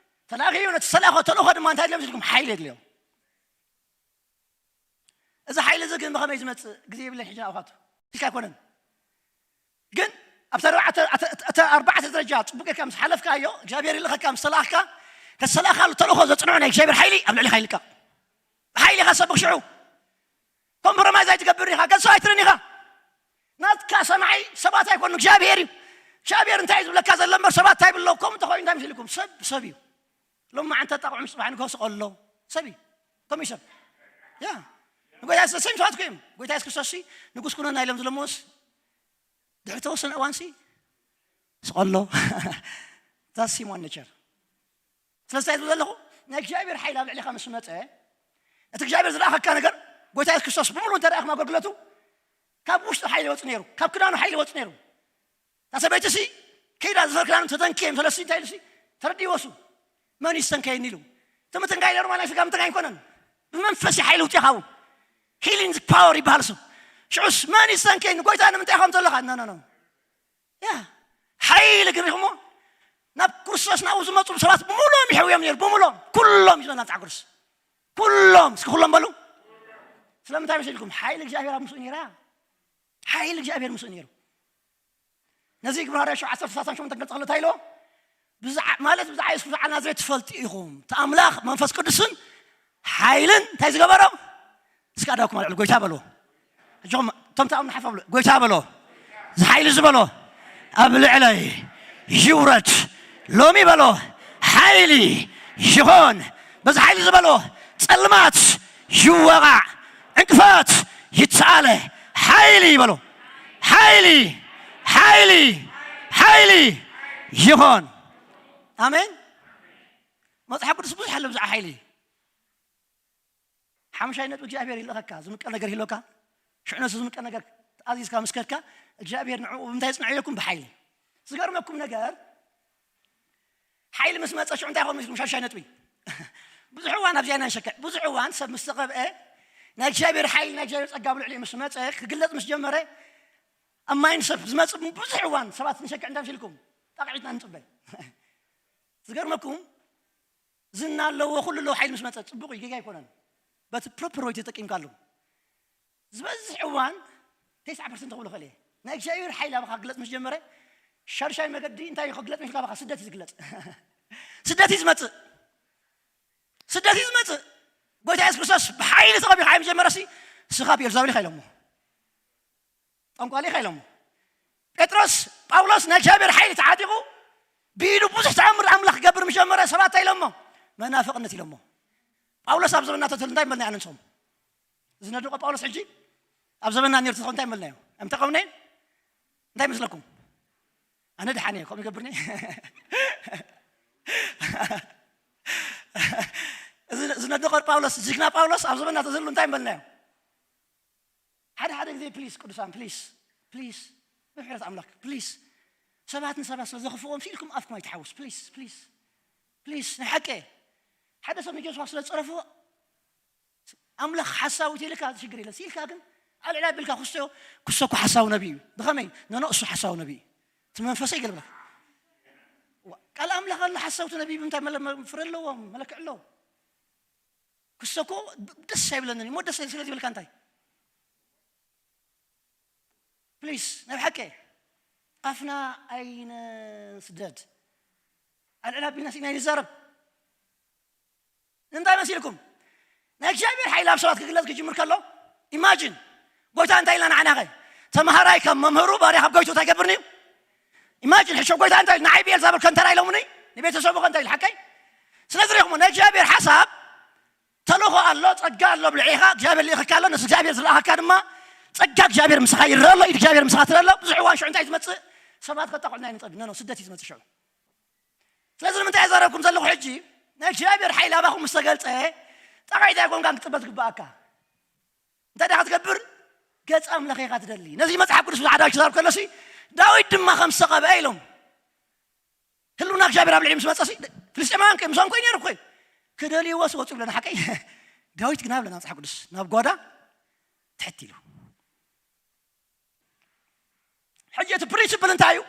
ተላእኺ እዩ። ነቲ ዝተላእኾ ተልእኾ ድማ እንታይ የድልዮ መሲልኩም? ሓይሊ የድልዮ። እዚ ሓይሊ እዚ ግን ብኸመይ ዝመጽእ? ግዜ የብለይ ሕጂ ናብኻቱ። ኢልካ ኣይኮነን። ግን ኣብቲ ኣርባዕተ፣ ኣተ-፣ ኣተ-፣ ኣርባዕተ ደረጃ ጽቡቅ ጌርካ ምስ ሓለፍካዮ፣ እግዚኣብሔር ይልኸካ ምስ ተላእኽካ፣ ነቲ ዝተላእኻሉ ተልእኾ ዘጽንዖ ናይ እግዚኣብሔር ሓይሊ ኣብ ልዕሊኻ ይልቀቕ። ብሓይሊ ኢኻ ትሰብኽ ሽዑ። ኮምፕሮማይዝ ኣይትገብርን ኢኻ፣ ገጽ ኣይትርን ኢኻ። ናትካ ሰማዒ ሰባት ኣይኮኑ፣ እግዚኣብሔር እዩ። እግዚኣብሔር እንታይ እዩ ዝብለካ ዘሎ እምበር ሰባት እንታይ ይብሎ? ከምኡ እንተኾይኑ እንታይ መሲልኩም? ሰብ ሰብ እዩ። ሎም መዓንተ ጣቕዑ ምስ ጽባሕ ንግሆ ስቐሎ ሰብ እዩ። ከምኡ እዩ ሰብ። ያ። ንጎይታ የሱስ ሰም ሰባት እኮ እዮም። ጎይታ የሱስ ክርስቶስ ሲ ንጉስ ኩነና ኢሎም ዝለምዎስ ድሕሪ ተወሰነ እዋን ሲ ስቐሎ። ዛስ ሲም ዋን ኔቸር። ስለዚ እንታይ ዝብል ዘለኹ? ናይ እግዚኣብሔር ሓይሊ ኣብ ልዕሊኻ ምስ መጸ፣ እቲ እግዚኣብሔር ዝለኣኸካ ነገር፣ ጎይታ የሱስ ክርስቶስ ብምሉእ እንተ ደኣ ከም ኣገልግሎቱ፣ ካብ ውሽጡ ሓይሊ ይወጽእ ነይሩ፣ ካብ ክዳኑ ሓይሊ ይወጽእ ነይሩ። እታ ሰበይቲ ሲ ከይዳ ዝፈር ክዳኑ ተተንክየ ምስ በለሲ እንታይ ኢሉሲ ተረዲዎ እሱ። መን ይስተንከየኒ ኢሉ። እቲ ምትንካይ ኖርማል ናይ ስጋ ምትንካይ ኣይኮነን። ብመንፈስ ሓይሊ ውፅእ ይሃቡ። ሂሊንግ ፓወር ይበሃል እሱ። ሽዑስ መን ይስተንከየኒ ጎይታ ንምንታይ ኢኻ ከምዚ ዘለኻ? ኖ ኖ ኖ። ያ ሓይሊ ግን ሪኹሞ ናብ ክርስቶስ ናብኡ ዝመፁ ሰባት ብምሉኦም ይሕውዮም ነይሩ። ብምሉኦም ኩሎም ይዞና ብጣዕ ክርስ ኩሎም እስኪ ኩሎም በሉ። ስለምንታይ መሲልኩም? ሓይሊ እግዚኣብሔር ኣብ ምስኡ ነይራ። ሓይሊ እግዚኣብሔር ምስኡ ነይሩ። ነዚ ግብረ ሃዋርያ ሸውዓተ ሰላሳ ሸሞንተ ክገልጽ ከሎ እንታይ ኢልዎ? ብዛዕ ማለት ብዛዕ የሱስ ብዛዕ ናዝሬት ትፈልጡ ኢኹም። እቲ ኣምላኽ መንፈስ ቅዱስን ሓይልን እንታይ ዝገበሮ? እስኪ ኣዳውኩም ኣልዕሉ ጎይታ በልዎ። እጆም እቶም ተኣምኑ ሓፍ ኣብሉ ጎይታ በሎ። እዚ ሓይሊ ዝበሎ ኣብ ልዕለይ ይውረድ ሎሚ በሎ። ሓይሊ ይኾን በዚ ሓይሊ ዝበሎ ጸልማት ይወቓዕ፣ ዕንቅፋት ይተኣለ። ሓይሊ ይበሎ። ሓይሊ ሓይሊ ሓይሊ ይኾን። ኣሜን። መጽሓፍ ቅዱስ ብዙሕ ኣሎ ብዛዕባ ሓይሊ። ሓሙሻይ ነጥቢ እግዚኣብሔር ይልእኸካ ዝምቀል ነገር ይህልወካ። ሽዑ ነዚ ዝምቀል ነገር ኣዚዝካ ምስ ከድካ እግዚኣብሔር ንዕኡ ብምንታይ የጽንዖ ኢለኩም? ብሓይሊ። ዝገርመኩም ነገር ሓይሊ ምስ መጸ ሽዑ እንታይ ኾን መስልኩም? ሻሻይ ነጥቢ ብዙሕ እዋን ኣብዚኣ ኢና ንሸክዕ። ብዙሕ እዋን ሰብ ምስ ተቐብአ ናይ እግዚኣብሔር ሓይሊ ናይ እግዚኣብሔር ጸጋ ኣብ ልዕሊኡ ምስ መጸ ክግለጽ ምስ ጀመረ ኣብ ማይንድ ሰብ ዝመጽእ ብዙሕ እዋን ሰባት ንሸክዕ እንታይ መሲልኩም? ጣቕዒትና ንጽበ። ዝገርመኩም ዝና ኣለዎ ኩሉ ኣለዎ ሓይሊ ምስ መጸ ጽቡቕ እዩ፣ ጌጋ ኣይኮነን። በቲ ፕሮፐር ወይ ተጠቂምካሉ ዝበዝሕ እዋን ተስዓ ፐርሰንት ክብሎ ክእል እየ ናይ እግዚኣብሔር ሓይሊ ኣባኻ ክግለጽ ምስ ጀመረ ሻድሻይ መገዲ እንታይ እዩ ክግለጽ ምስ ካባኻ ስደት እዩ ዝግለጽ። ስደት እዩ ዝመጽእ። ስደት እዩ ዝመጽእ። ጎይታ የሱስ ክርስቶስ ብሓይሊ ተቐቢልካ ምስ ጀመረ ሲ እስኻ ብኤልዛቤል ኢኻ ኢሎሞ። ጠንቋሊ ኢኻ ኢሎሞ። ጴጥሮስ ጳውሎስ ናይ እግዚኣብሔር ሓይሊ ተዓጢቑ ብኢዱ ብዙሕ ተኣምር ኣምላኽ ክገብር ምስ ጀመረ ሰባት እንታይ ኢሎሞ? መናፍቕነት ኢሎሞ። ጳውሎስ ኣብ ዘመንና ተትህሉ እንታይ ምበልና ኢና ንስኹም? እዚ ነድንቖ ጳውሎስ ሕጂ ኣብ ዘመንና ነይሩ ተትኸውን እንታይ ምበልናዮ? ኣይምተቐምነን? እንታይ ይመስለኩም? ኣነ ደሓን እየ ከምኡ ይገብርኒ። እዚ ነድንቖ ጳውሎስ ጅግና ጳውሎስ ኣብ ዘመንና ተዝህሉ እንታይ ምበልናዮ? ሓደ ሓደ ግዜ ፕሊስ ቅዱሳን ፕሊስ ፕሊስ ብሕረት ኣምላክ ፕሊስ ሰባት ንሰባት ስለ ዘኽፍዎም ሲኢልኩም ኣፍኩም ኣይትሓውስ ፕሊስ ፕሊስ ፕሊስ ናይ ሓቂ። ሓደ ሰብ ንጆስዋ ስለ ዝፀረፍዎ ኣምላኽ ሓሳዊ ተይልካ ሽግር የለን ሲኢልካ ግን ኣልዕላ ቢልካ ክስቶ ክሰኩ ሓሳዊ ነቢ እዩ። ብኸመይ ነኖ እሱ ሓሳዊ ነቢ እዩ። እቲ መንፈሰ ይገልብለካ። ቃል ኣምላኽ ኣሎ ሓሳውቲ ነቢ ብምንታይ ፍረ ኣለዎም መለክዕ ኣለዎም። ክሰኮ ደስ ኣይብለንን እሞ ደስ ስለ ዝብልካ እንታይ ፕሊስ ናይ ብሓቂ ኣፍና ኣይነስደድ። ኣልዕላ ቢልና ሲና ይንዛረብ። እንታይ መሲልኩም ናይ እግዚኣብሔር ሓይሊ ኣብ ሰባት ክግለጽ ክጅምር ከሎ ኢማጂን ጎይታ እንታይ ኢልና ንዓናኸ ተምሃራይ ካብ መምህሩ ባርያ ካብ ጎይቱ እንታይ ገብርኒ እዩ? ኢማጂን ሕሾ ጎይታ እንታይ ኢሉ ንዓይ ብኤልዛብል ከንተራ ኢሎምኒ ንቤተሰቡ ከንታ ኢሉ ሓቀይ ስለዚ ሪኹሞ ናይ እግዚኣብሔር ሓሳብ ተልእኾ ኣሎ፣ ጸጋ ኣሎ ኣብ ልዕሌኻ እግዚኣብሔር ልኢኽካ ኣሎ። ነቲ እግዚኣብሔር ዝለኣኸካ ድማ ጸጋ እግዚኣብሔር ምሳኻ ይረአ ኣሎ፣ ኢድ እግዚኣብሔር ምሳኻ ትረአ ኣሎ። ብዙሕ እዋን ሽዑ እንታይ ዝመጽእ ሰባት ከጣቕዑና ይንጸግ ነኖ ስደት እዩ ዝመጽእ ሽዑ። ስለዚ ንምንታይ የዛረብኩም ዘለኹ ሕጂ ናይ እግዚኣብሔር ሓይሊ ኣባኹም ምስ ተገልጸ ጣቕዒት ኣይኮንካን ክትጽበ ዝግብኣካ። እንታይ ደኣ ክትገብር ገጽ ኣምላኽ ኢኻ ትደሊ። ነዚ መጽሓፍ ቅዱስ ብዙሕ ኣዳሽ ክዛረብ ከሎሲ ዳዊት ድማ ከም ዝተቐብአ ኢሎም ህልውና እግዚኣብሔር ኣብ ልዕሊ ምስ መጸሲ ፍልስጤማውያን ከ ምሳም ኮይኑ ነይሩ ኮይኑ ክደልይዎ ስወፁ ይብለና ሓቀይ ዳዊት ግና ብለና መፅሓፍ ቅዱስ ናብ ጓዳ ትሕት ኢሉ ሕጂ እቲ ፕሪንስፕል እንታይ እዩ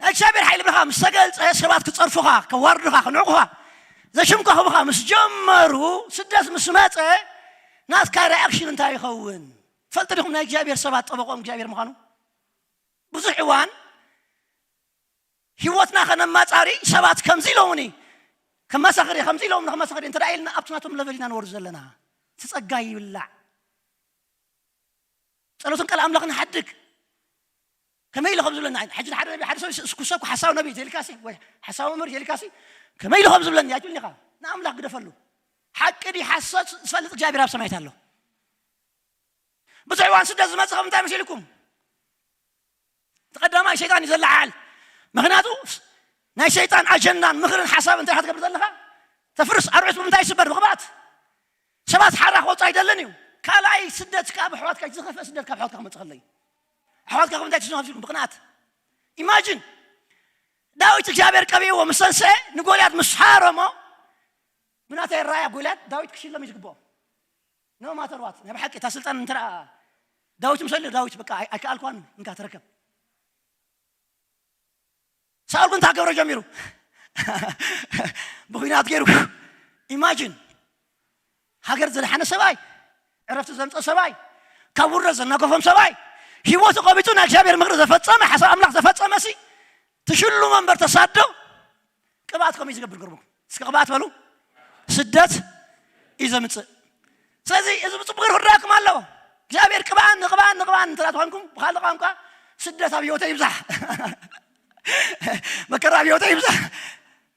ናይ እግዚኣብሔር ሓይሊ ብለኻ ምስ ተገልፀ ሰባት ክፀርፉኻ ከዋርዱኻ ክንዕቑኻ ዘሽም ከኽቡኻ ምስ ጀመሩ ስደት ምስ መፀ ናትካ ሪኣክሽን እንታይ ይኸውን ፈልጢ ዲኹም ናይ እግዚኣብሔር ሰባት ጠበቆም እግዚኣብሔር ምዃኑ ብዙሕ እዋን ህይወትና ከነማፃሪ ሰባት ከምዚ ኢሎምኒ ከመሳኽር ከምዚ ኢሎምኒ ከመሳኽር እንተ ኢልና ኣብቲ ናቶም ለቨል ኢና ንወርድ ዘለና እቲ ጸጋ ይብላዕ ጸሎትን ቃል ኣምላኽ ንሓድግ ከመይ ኢሉ ከም ዝብለና ሕጂ ሓደ ነቢ ሓደ ሰብ እስኩ ሰብ ሓሳብ ነቢ ተልካሲ ወይ ሓሳብ መምህር ተልካሲ ከመይ ኢሉ ከም ዝብለኒ ያጅልኒኻ ንኣምላኽ ግደፈሉ ሓቂ ዲ ሓሰት ዝፈልጥ እግዚኣብሔር ኣብ ሰማይት ኣሎ ብዙሕ እዋን ስደት ዝመፅእ ከም እንታይ መሲልኩም እቲ ቀዳማይ ሸይጣን እዩ ዘለዓል ምክንያቱ ናይ ሸይጣን ኣጀንዳን ምክርን ሓሳብ እንታይ ክትገብር ዘለካ ተፍርስ ኣርዑት ብምንታይ ይስበር ብቅብኣት ሰባት ሓራ ክወፁ ኣይደልን እዩ ካልኣይ ስደት ካብ ኣሕዋትካ ዝኸፍአ ስደት ካብ ኣሕዋትካ ክመፅእ ከሎ እዩ ኣሕዋትካ ከምንታይ ትዝኑ ካብዚልኩም ብቅንኣት ኢማጂን ዳዊት እግዚኣብሔር ቀቢእዎ ምስ ተንስአ፣ ንጎልያድ ምስ ሃረሞ፣ ብናተይ ራያ ጎልያድ ዳዊት ክሽለም እዩ ዝግብኦ። ኖ ማተር ዋት፣ ናይ ብሓቂ እታ ስልጣን እንተ ደኣ ዳዊት ምስ ኣሎ፣ ዳዊት በቃ ኣይ-፣ ኣይከኣልኳን፣ እንካ ተረከብ። ሳኦል ግን እንታይ ክገብሮ ጀሚሩ? ብኹናት ገይሩ። ኢማጂን፣ ሃገር ዘድሓነ ሰብኣይ፣ ዕረፍቲ ዘምፀ ሰብኣይ፣ ካብ ውርደት ዘናገፎም ሰብኣይ፣ ህይወቱ ቆቢፁ ናይ እግዚኣብሔር ምኽሪ ዘፈፀመ፣ ሓሳብ ኣምላኽ ዘፈፀመ ሲ ትሽልሞ እምበር ተሳዶ። ቅብኣት ከምኡ እዩ ዝገብር። ገርምኩም እስኪ ቅብኣት በሉ። ስደት እዩ ዘምፅእ። ስለዚ እዚ ብፅቡቅ ገይሩ ክረዳእኩም ኣለዎ። እግዚኣብሔር ቅብኣኒ፣ ቅብኣኒ፣ ቅብኣኒ እንተ ትኾንኩም፣ ብኻልእ ቋንቋ ስደት ኣብ ህይወተይ ይብዛሕ፣ መከራ ኣብ ህይወተይ ይብዛሕ።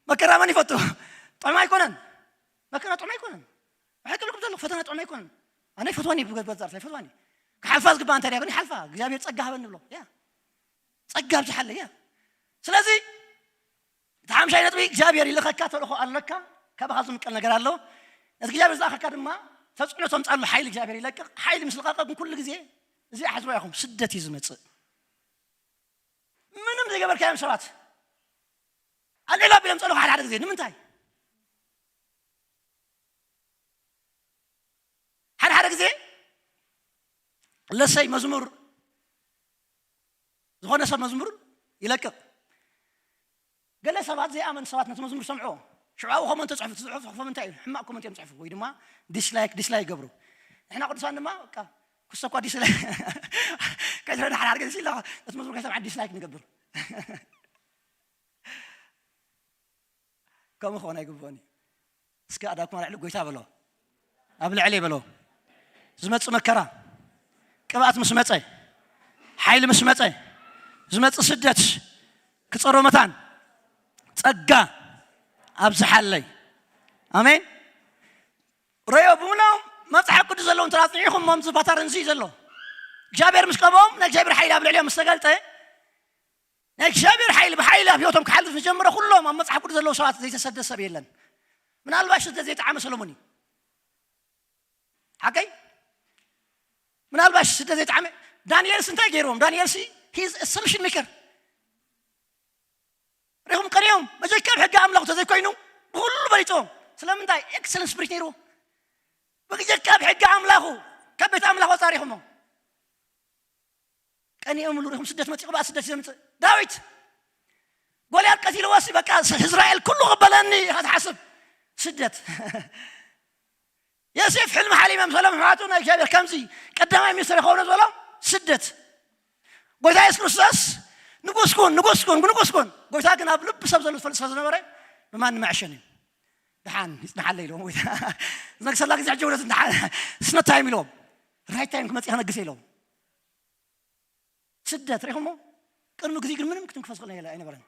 መከራ መን ይፈቱ? ጥዑም ኣይኮነን። መከራ ጥዑም ኣይኮነን። ብሓቂ ልኩም ዘለኹ ፈተና ጥዑም ኣይኮነን። ኣነ ይፈትዋኒ፣ ብገዛርሳ ይፈትዋኒ። ክሓልፋ ዝግባእ እንታይ ድያ ግን ይሓልፋ። እግዚኣብሔር ጸጋ ሃበኒ ብሎ። ያ ጸጋ ኣብዝሓለይ። ያ ስለዚ እቲ ሓምሻይ ነጥቢ እግዚኣብሔር ይልኸካ፣ ተልእኾ ኣለካ፣ ካባኻ ዝምቀል ነገር ኣሎ። ነቲ እግዚኣብሔር ዝለኣኸካ ድማ ተጽዕኖ ተምጻሉ ሓይሊ እግዚኣብሔር ይለቅቕ። ሓይሊ ምስ ለቐቐ ግን ኩሉ ግዜ እዚ ኣሕዝቦ ኢኹም ስደት እዩ ዝመጽእ። ምንም ዘይገበርካዮም ሰባት ኣልዕል ኣቢሎም ጸለኹ ሓደ ሓደ ግዜ። ንምንታይ? ሓደ ሓደ ግዜ ለሰይ መዝሙር፣ ዝኾነ ሰብ መዝሙር ይለቅቕ። ገለ ሰባት ዘይኣመን ሰባት ነቲ መዝሙር ሰምዕዎ። ሽዑ ኣብኡ ኮመንት ተጽሕፉ፣ እቲ ጽሑፍ ጽሑፎም እንታይ እዩ? ሕማቕ ኮመንት እዮም ጽሕፉ ወይ ድማ ዲስላይክ፣ ዲስላይክ ይገብሩ። ንሕና ቅዱሳን ድማ በቃ ክሰኳ ዲስላይክ ከይትረዳ ሓደ ሓደ ግዜ ሲላ ነቲ መዝሙር ከይሰምዓ ዲስላይክ ንገብር። ከምኡ ክኾን ኣይግብኦን እዩ። እስኪ ኣዳኩም ኣልዕሉ፣ ጎይታ በሎ፣ ኣብ ልዕለይ በሎ። ዝመጽእ መከራ፣ ቅብኣት ምስ መጸ፣ ሓይሊ ምስ መጸ፣ ዝመጽእ ስደት ክጸሮ መታን ጸጋ ኣብዝሓለይ። ኣሜን። ረዮ ብምሎም መጽሓፍ ቅዱስ ዘለዎም ተራጽኒዕኹም ሞም ዝባታር እንዚ ዘሎ እግዚኣብሔር ምስ ቀብኦም ናይ እግዚኣብሔር ሓይሊ ኣብ ልዕሊኦም ምስ ተገልጠ ናይ እግዚኣብሔር ሓይሊ ብሓይሊ ኣብ ህይወቶም ክሓልፍ ዝጀመረ ኩሎም ኣብ መጽሓፍ ቅዱስ ዘለዉ ሰባት ዘይተሰደ ሰብ የለን። ምናልባሽ ስደት ዘይጠዓመ ሰሎሞን እዩ። ሓቀይ? ምናልባሽ ስደት ዘይጠዓመ ዳንኤልስ እንታይ ገይርዎም? ዳንኤልሲ ሂዝ ሰሉሽን ሜከር ሪኹም ቀሪኦም መጀካ ኣብ ሕጊ ኣምላኽ ተዘይኮይኑ ብኩሉ በሊፅዎም። ስለምንታይ? ኤክሰለንስ ስፕሪት ነይርዎ። ብጀካ ኣብ ሕጊ ኣምላኹ ካብ ቤት ኣምላኽ ወፃ ሪኹሞ። ቀኒኦምሉ ሪኹም ስደት መፂኡ ቅብኣት ስደት እዩ ዘምፅእ። ዳዊት ጎልያድ ቀቲልዎ ሲ በቃ እስራኤል ኩሉ ክበለኒ ኢኻ ትሓስብ። ስደት የሴፍ ሕልሚ ሓሊመም ሰሎም ኣሕዋቱ ናይ እግዚኣብሔር ከምዚ ቀዳማይ ሚኒስትር ይኸውን ዝበሎም ስደት። ጎይታ የሱስ ክርስቶስ ንጉስ ኩን ንጉስ ኩን ንጉስ ኩን። ጎይታ ግን ኣብ ልቢ ሰብ ዘሎ ዝፈልጥ ስለ ዝነበረ ብማንም ኣይዕሸን እዩ። ደሓን ይጽንሓለይ ኢልዎም ጎይታ። ዝነግሰላ ግዜ ሕጂ እውነት ደሓን ስነ ታይም ኢልዎም። ራይት ታይም ክመጽእ ክነግስ ኢልዎም። ስደት ሪኹሞ? ቅድሚ ግዜ ግን ምንም ክትንክፎ ዝኽእል ነገር ኣይነበረን።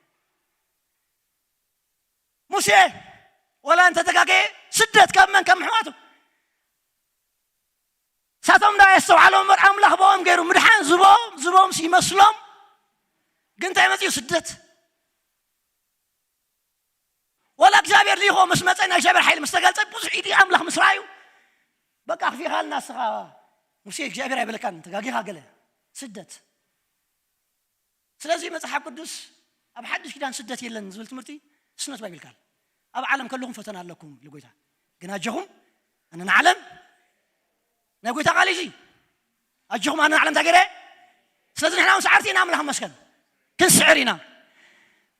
ሙሴ ወላ እንተተጋገየ ስደት ካብ መን? ካብ ምሕዋቱ። ሳቶም እንዳ የስተውዓሎም እምበር ኣምላኽ ብኦም ገይሩ ምድሓን ዝቦም ዝቦም ይመስሎም። ግን እንታይ መፅኡ? ስደት። ወላ እግዚኣብሔር ልኢኾ ምስ መፀ ናይ እግዚኣብሔር ሓይሊ ምስ ተገልፀ ብዙሕ ኢዲ ኣምላኽ ምስ ረኣዩ በቃ ኣኽፊኻልና እስኻ ሙሴ እግዚኣብሔር ኣይበለካን ተጋጊኻ ገለ ስደት። ስለዚ መጽሓፍ ቅዱስ ኣብ ሓድሽ ኪዳን ስደት የለን ዝብል ትምህርቲ ስነት ባይብል ካል ኣብ ዓለም ከለኹም ፈተና ኣለኩም ኢሉ ጎይታ። ግን ኣጆኹም ኣነ ንዓለም ናይ ጎይታ ቃል እዩ። ኣጆኹም ኣነ ንዓለም እንታይ ገይረ? ስለዚ ንሕና እውን ሰዓርቲ ኢና ኣምላኽ መስገን ክንስዕር ኢና።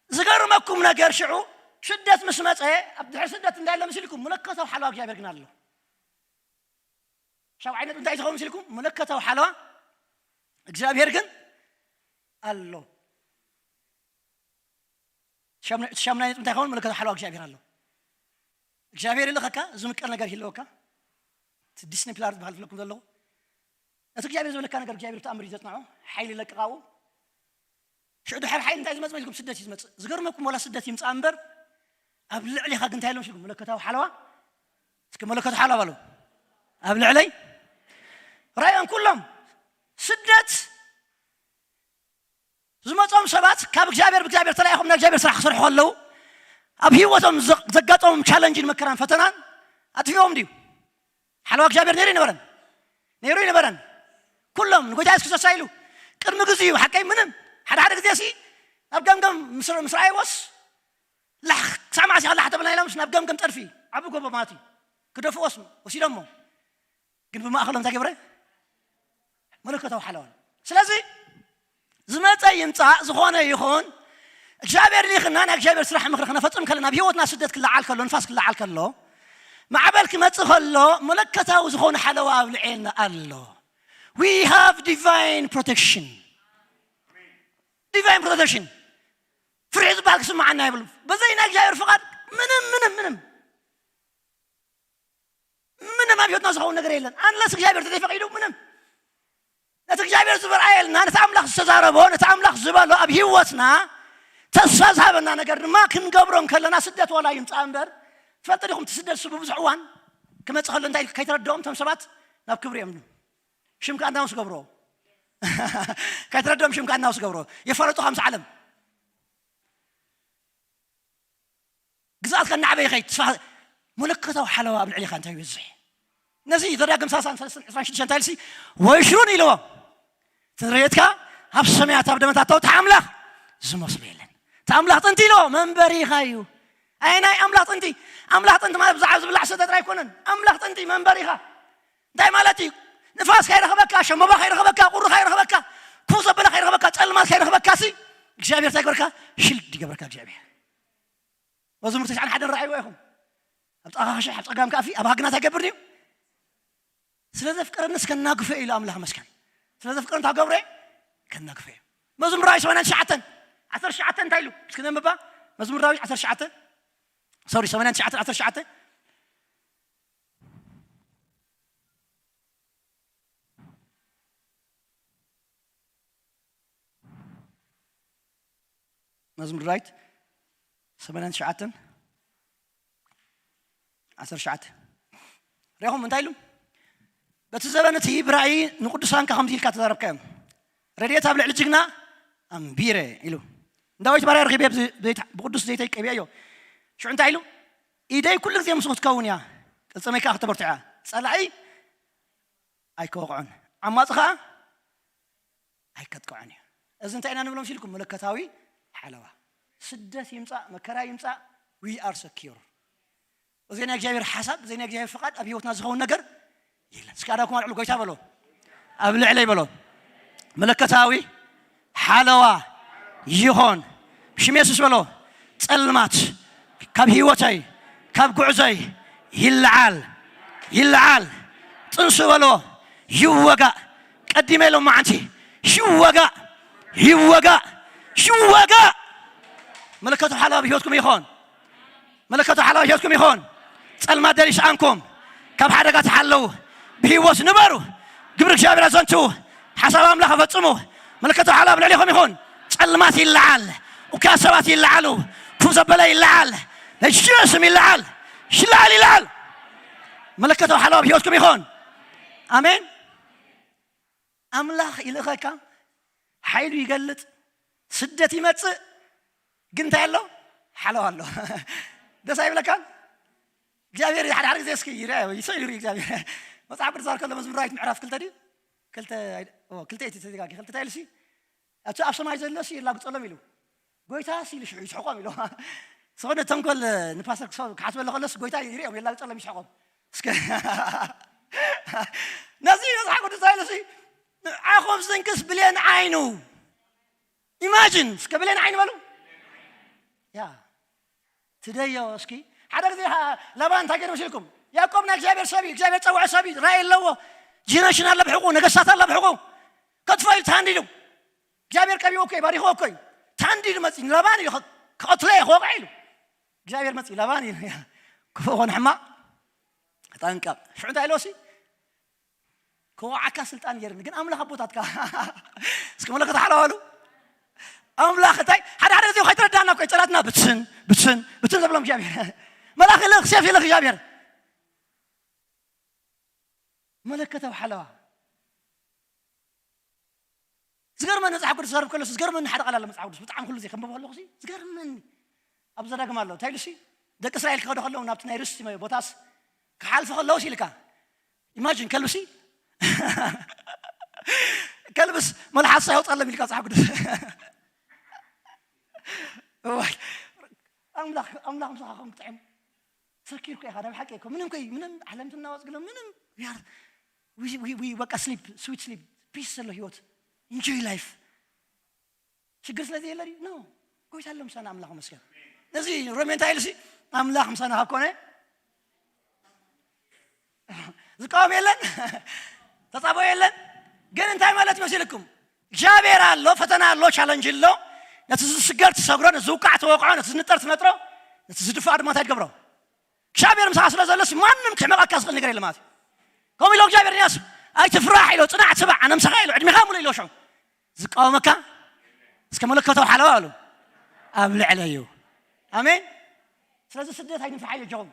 ዝገርመኩም ነገር ሽዑ ስደት ምስ መጸ ኣብ ድሕሪ ስደት እንታይ ኣሎ ምስ ኢልኩም መለኮታዊ ሓለዋ እግዚኣብሔር ግን ኣሎ። ሻብዓይ ነጥቢ እንታይ እዩ ዝኸውን ምስ ኢልኩም መለኮታዊ ሓለዋ እግዚኣብሔር ግን ኣሎ። ሻምናይ ነጥቢ እንታይ ይኸውን? መለኮታዊ ሓለዋ እግዚኣብሔር ኣሎ። እግዚኣብሔር ይልኸካ ዝምቀል ነገር ይህልወካ። እቲ ዲስኒ ፕላር ዝበሃል ዝብለኩም ዘለኹ ነቲ እግዚኣብሔር ዝበለካ ነገር እግዚኣብሔር ተኣምር እዩ ዘጽንዖ። ሓይሊ ይለቅቕ ኣብኡ። ሽዑ ድሕሪ ሓይሊ እንታይ ዝመጽእ መስልኩም? ስደት እዩ ዝመጽእ። ዝገርመኩም ዋላ ስደት ይምጻእ እምበር ኣብ ልዕሊኻ ግን እንታይ ኣሎ መስልኩም? መለኮታዊ ሓለዋ። እስኪ መለኮታዊ ሓለዋ በሉ። ኣብ ልዕለይ ራእዮም ኩሎም ስደት ዝመጾም ሰባት ካብ እግዚኣብሔር ብእግዚኣብሔር ተላኢኾም ናይ እግዚኣብሔር ስራሕ ክሰርሑ ከለዉ ኣብ ህይወቶም ዘ- ዘጋጠሞም ቻለንጅን መከራን ፈተናን ኣጥፊኦም ድዩ? ሓለዋ እግዚኣብሔር ነይሩ ይነበረን ነይሩ ይነበረን ኩሎም ንጎይታ የሱስ ክርስቶስ ኢሉ ቅድሚ ግዜ እዩ ሓቀይ ምንም ሓደ ሓደ ግዜ ሲ ናብ ገምገም ምስ ምስ ረኣይዎስ፣ ላሕ ክሳዕ መዓስ ኢኻ ላሕ ተብልና ኢሎምስ ናብ ገምገም ጸድፊ፣ ዓቢ ጎቦ ማለት እዩ። ክደፍኦስ ወሲዶሞ። ግን ብማእከሎም እንታይ ገብረ? መለኮታዊ ሓለዋ። ስለዚ ዝመጸ ይምጻእ፣ ዝኾነ ይኹን፣ እግዚኣብሔር ልኢኽና ናይ እግዚኣብሔር ስራሕ ምኽሪ ክነፈጽም ከለና፣ ኣብ ህይወትና ስደት ክለዓል ከሎ፣ ንፋስ ክለዓል ከሎ፣ ማዕበል ክመጽእ ከሎ፣ መለኮታዊ ዝኾነ ሓለዋ ኣብ ልዕልና ኣሎ። We have divine protection. Divine protection. ፍርሒ ዝበሃል ክስምዓና የብሉ። በዘይ ናይ እግዚኣብሔር ፍቓድ ምንም ምንም ምንም ምንም ኣብ ህይወትና ዝኸውን ነገር የለን። ኣንለስ እግዚኣብሔር ተዘይፈቒዱ ምንም። ነቲ እግዚኣብሔር ዝበርኣየልና፣ ነቲ ኣምላኽ ዝተዛረቦ፣ ነቲ ኣምላኽ ዝበሎ ኣብ ህይወትና ተስፋ ዝሃበና ነገር ድማ ክንገብሮ እንከለና፣ ስደት ዋላ ይምጻእ እምበር፣ ትፈልጡ ዲኹም? እቲ ስደት ስቡ ብዙሕ እዋን ክመጽእ ከሎ እንታይ ከይተረድኦም እቶም ሰባት ናብ ክብሪ እዮም። ሽምካ ኣናውስ ገብሮ። ከይተረድኦም ሽምካ ኣናውስ ገብሮ። የፋለጡኻ ምስ ዓለም። ግዝኣት ከናዕበ ይኸይድ። ተስፋ መለኮታዊ ሓለዋ ኣብ ልዕሊኻ እንታይ ይበዝሕ? ነዚ ዘዳግም ሰላሳን ሰለስተን ዕስራን ሽዱሽተን እንታይ ኢልሲ? "ወይሽሩን" ኢልዎ። ትርኢትካ ኣብ ሰማያት ኣብ ደመታት ተውት ኣምላኽ ዝመስሎ የለን። እቲ ኣምላኽ ጥንቲ ኢልዎ መንበሪኻ እዩ። ኣይ ናይ ኣምላኽ ጥንቲ፣ ኣምላኽ ጥንቲ ማለት ብዛዕባ ዝብላዕ ሰተ ጥራይ ኣይኮነን። ኣምላኽ ጥንቲ መንበሪኻ እንታይ ማለት እዩ? ንፋስ ከይረኽበካ፣ ሸሞባ ከይረኽበካ፣ ቁሪ ከይረኽበካ፣ ኩፍ ዘበለ ከይረኽበካ፣ ጸልማት ከይረኽበካ ሲ እግዚኣብሔር እንታይ ይገበርካ? ሽልድ ይገብርካ እግዚኣብሔር። መዝሙር ተስዓን ሓደን ረኣይዎ ኢኹም። ኣብ ጻኻ ሽሕ ኣብ ጸጋም ካፊ ኣብ ሃግና እንታይ ገብር ድዩ? ስለ ዘፍቀረንስ ከናግፎ ኢሉ ኣምላኽ መስከን። ስለ ዘፍቀረን እንታይ ገብረ? ከናግፎ እዩ። መዝሙር ዳዊት ሰማንያን ትሽዓተን ዓሰርተ ትሽዓተ እንታይ ኢሉ? እስኪ ነንብባ። መዝሙር ዳዊት ዓሰርተ ትሽዓተ፣ ሶሪ፣ ሰማንያን ትሽዓተ ዓሰርተ ትሽዓተ። መዝሙር ዳዊት ሰማንያን ትሽዓተን ዓሰርተ ትሽዓተ። ሪኹም እንታይ ኢሉ? በቲ ዘበን እቲ ብራእይ ንቅዱሳንካ ከምዚ ኢልካ ተዛረብካዮም፣ "ረድኤት ኣብ ልዕሊ ጅግና ኣንቢረ" ኢሉ። ንዳዊት ባርያ ረኺበ ብዘ-፣ ብዘይታ-፣ ብቅዱስ ዘይተይ ቀቢአዮ። ሽዑ እንታይ ኢሉ? "ኢደይ ኩሉ ግዜ ምስኡ ክትከውን እያ፣ ቅልጽመይ ከኣ ከተበርትዖ እያ። ጸላኢ ኣይከወቕዖን፣ ዓማጺ ከኣ ኣይከጥቅዖን እዩ።" እዚ እንታይ ኢና ንብሎ መሲልኩም? መለኮታዊ ሓለዋ። ስደት ይምጻእ፣ መከራ ይምጻእ፣ we are secure። እዚ ናይ እግዚኣብሔር ሓሳብ፣ እዚ ናይ እግዚኣብሔር ፍቓድ ኣብ ህይወትና ዝኸውን ነገር የለን። እስኪ ኣዳኩም ኣልዕሉ፣ "ጎይታ" በሎ፣ ኣብ ልዕለይ በሎ፣ "መለኮታዊ ሓለዋ ይኾን። ብሽም የሱስ" በሎ፣ "ጸልማት ካብ ህይወተይ፣ ካብ ጉዕዞይ ይለዓል፣ ይለዓል። ጥንሱ" በሎ፣ "ይወጋእ። ቀዲመ" ኢሎም መዓንቲ፣ "ይወጋእ፣ ይወጋእ፣ ይወጋእ።" መለኮታዊ ሓለዋ ኣብ ህይወትኩም ይኾን። መለኮታዊ ሓለዋ ኣብ ህይወትኩም ይኾን። ጸልማት ደሪስኣንኩም፣ ካብ ሓደጋ ተሓለዉ፣ ብህይወት ንበሩ። ግብሪ እግዚኣብሔር ኣዘንትዉ፣ ሓሳብ ኣምላኽ ኣፈጽሙ። መለኮታዊ ሓለዋ ኣብ ልዕሌኹም ይኹን። ጸልማት ይለዓል፣ እኩያት ሰባት ይለዓሉ፣ ኩፍ ዘበለ ይለዓል፣ ናይ ሽረ ስም ይለዓል፣ ይለዓል፣ ይለዓል። መለኮታዊ ሓለዋ ኣብ ህይወትኩም ይኹን። ኣሜን። ኣምላኽ ይልእኸካ፣ ሓይሉ ይገልጥ፣ ስደት ይመጽእ፣ ግን እንታይ ኣሎ? ሓለዋ ኣሎ። ደስ ኣይብለካን? እግዚኣብሔር ሓደ ሓደ ግዜ እስኪ ይርአ፣ ይስእ ይርኢ እግዚኣብሔር። መጽሓፍ ቅዱስ ዝዛረብ ከሎ መዝሙር ዳዊት ምዕራፍ ክልተ ድዩ? ክልተ ኣይ-፣ ኦ፣ ክልተ እዩ ተዘጋጊ፣ ክልተ እንታይ ኢሉ ሲ? እቲ ኣብ ሰማይ ዘሎ ሲ ይላግጸሎም ኢሉ። ጎይታ ሲ ኢሉ ሽዑ ይስሕቆም ኢሉ። ዝኾነ ተንኮል ንፓስተር ክሰ-፣ ክሓስበሉ ከሎስ ጎይታ ይሪኦም፣ የላግጸሎም፣ ይስሕቆም። እስከ ነዚ መጽሓፍ ቅዱስ እንታይ ኢሉ ሲ? "ንዓኹም ዝንክስ ብሌን ዓይኑ"። ኢማጂን፣ እስከ ብሌን ዓይኑ በሉ። ያ፣ ትደዮ እስኪ። ሓደ ግዜ ሃ-፣ ላባን እንታይ ገይሩ መሲልኩም? ያዕቆብ ናይ እግዚኣብሔር ሰብ እዩ፣ እግዚኣብሔር ጸውዐ ሰብ እዩ፣ ራእይ ኣለዎ፣ ጀነሬሽን ኣሎ ብሕቁ፣ ነገስታት ኣሎ ብሕቁ። ከጥፍኦ ኢሉ ተሃንዲዱ። እግዚኣብሔር ቀቢዎ እኮ እዩ፣ ባሪኽዎ እኮ እዩ። ተሃንዲዱ መጺኡ፣ ንላባን ኢሉ፣ "ከ-፣ ክቐትሎ እየ፣ ክወቕዖ" ኢሉ። እግዚኣብሔር መጺኡ፣ "ላባን" ኢሉ፣ "ያ፣ ክፉእ ኾነ ሕማቕ፣ ተጠንቀቕ።" ሽዑ እንታይ ኢልዎ ሲ? "ክወቕዓካ ስልጣን ነይርኒ፣ ግን ኣምላኽ ኣቦታትካ" እስኪ መለከት ሓለዋ በሉ። ኣምላኽ እንታይ፣ ሓደ ሓደ ግዜ ከይተረዳእና እኮ እዩ፣ ጸላትና ብትን፣ ብትን፣ ብትን ዘብሎም እግዚኣብሔር። መልኣኽ ይልእኽ፣ ሴፍ ይልእኽ እግዚኣብሔር። መለኮታዊ ሓለዋ። ዝገርመኒ መጽሓፍ ቅዱስ ክዛረብ ከሎስ ዝገርመኒ ሓደ ቃል ኣሎ መጽሓፍ ቅዱስ፣ ብጣዕሚ ኩሉ ግዜ ከንብቦ ከለኹ ሲ ዝገርመኒ። ኣብ ዘዳግም ኣሎ፣ እንታይ ኢሉ ሲ? ደቂ እስራኤል ክኸዱ ከለዉ ናብቲ ናይ ርስቲ ቦታስ ክሓልፉ ከለዉ ሲ ኢልካ፣ ኢማጂን ከልብሲ፣ ከልብስ መልሓሳ የውጻሎም ኢልካ መጽሓፍ ቅዱስ። እዋይ፣ ኣምላኽ ኣምላኽ ምሳኻ ከም ክጥዕም ሰኪርኩ ኢኻ። ናብ ሓቂ እኮ ምንም ከይ ምንም ዓለም ትናወጽ ግለ ምንም we are we we we በቃ sleep, sweet sleep, peace ዘሎ ህይወት, enjoy life. ሽግር ስለዚ የለ ድዩ? No, ጎይታ ኣሎ ምሳና። ኣምላኽ መስገን። እዚ ሮሜ እንታይ ኢሉ ሲ ኣምላኽ ምሳና ካብ ኮነ ዝቃወም የለን፣ ተጻቦ የለን። ግን እንታይ ማለት ይመስልኩም? እግዚኣብሔር ኣሎ፣ ፈተና ኣሎ፣ ቻለንጅ ኣሎ። ነቲ ዝስገር ትሰግሮ፣ ነቲ ዝውቃዕ ትወቅዖ፣ ነቲ ዝንጠር ትነጥሮ፣ ነቲ ዝድፋእ ድማ እንታይ ትገብሮ? እግዚኣብሔር ምሳኻ ስለ ዘሎስ ማንም ክሕመቐካ ዝኽእል ነገር የለ ማለት እዩ። ከምኡ ኢሎ እግዚኣብሔር ንያስ ኣይትፍራሕ ኢሎ፣ ጽናዕ ትባዕ፣ ኣነ ምሳኻ ኢሎ፣ ዕድሜኻ ሙሉ ኢሎ ሽዑ ዝቃወመካ እስከ መለከቶ ሓለዋ ኣሉ ኣብ ልዕለ እዩ። ኣሜን። ስለዚ ስደት ኣይንፍራሕ ኣጆኹም።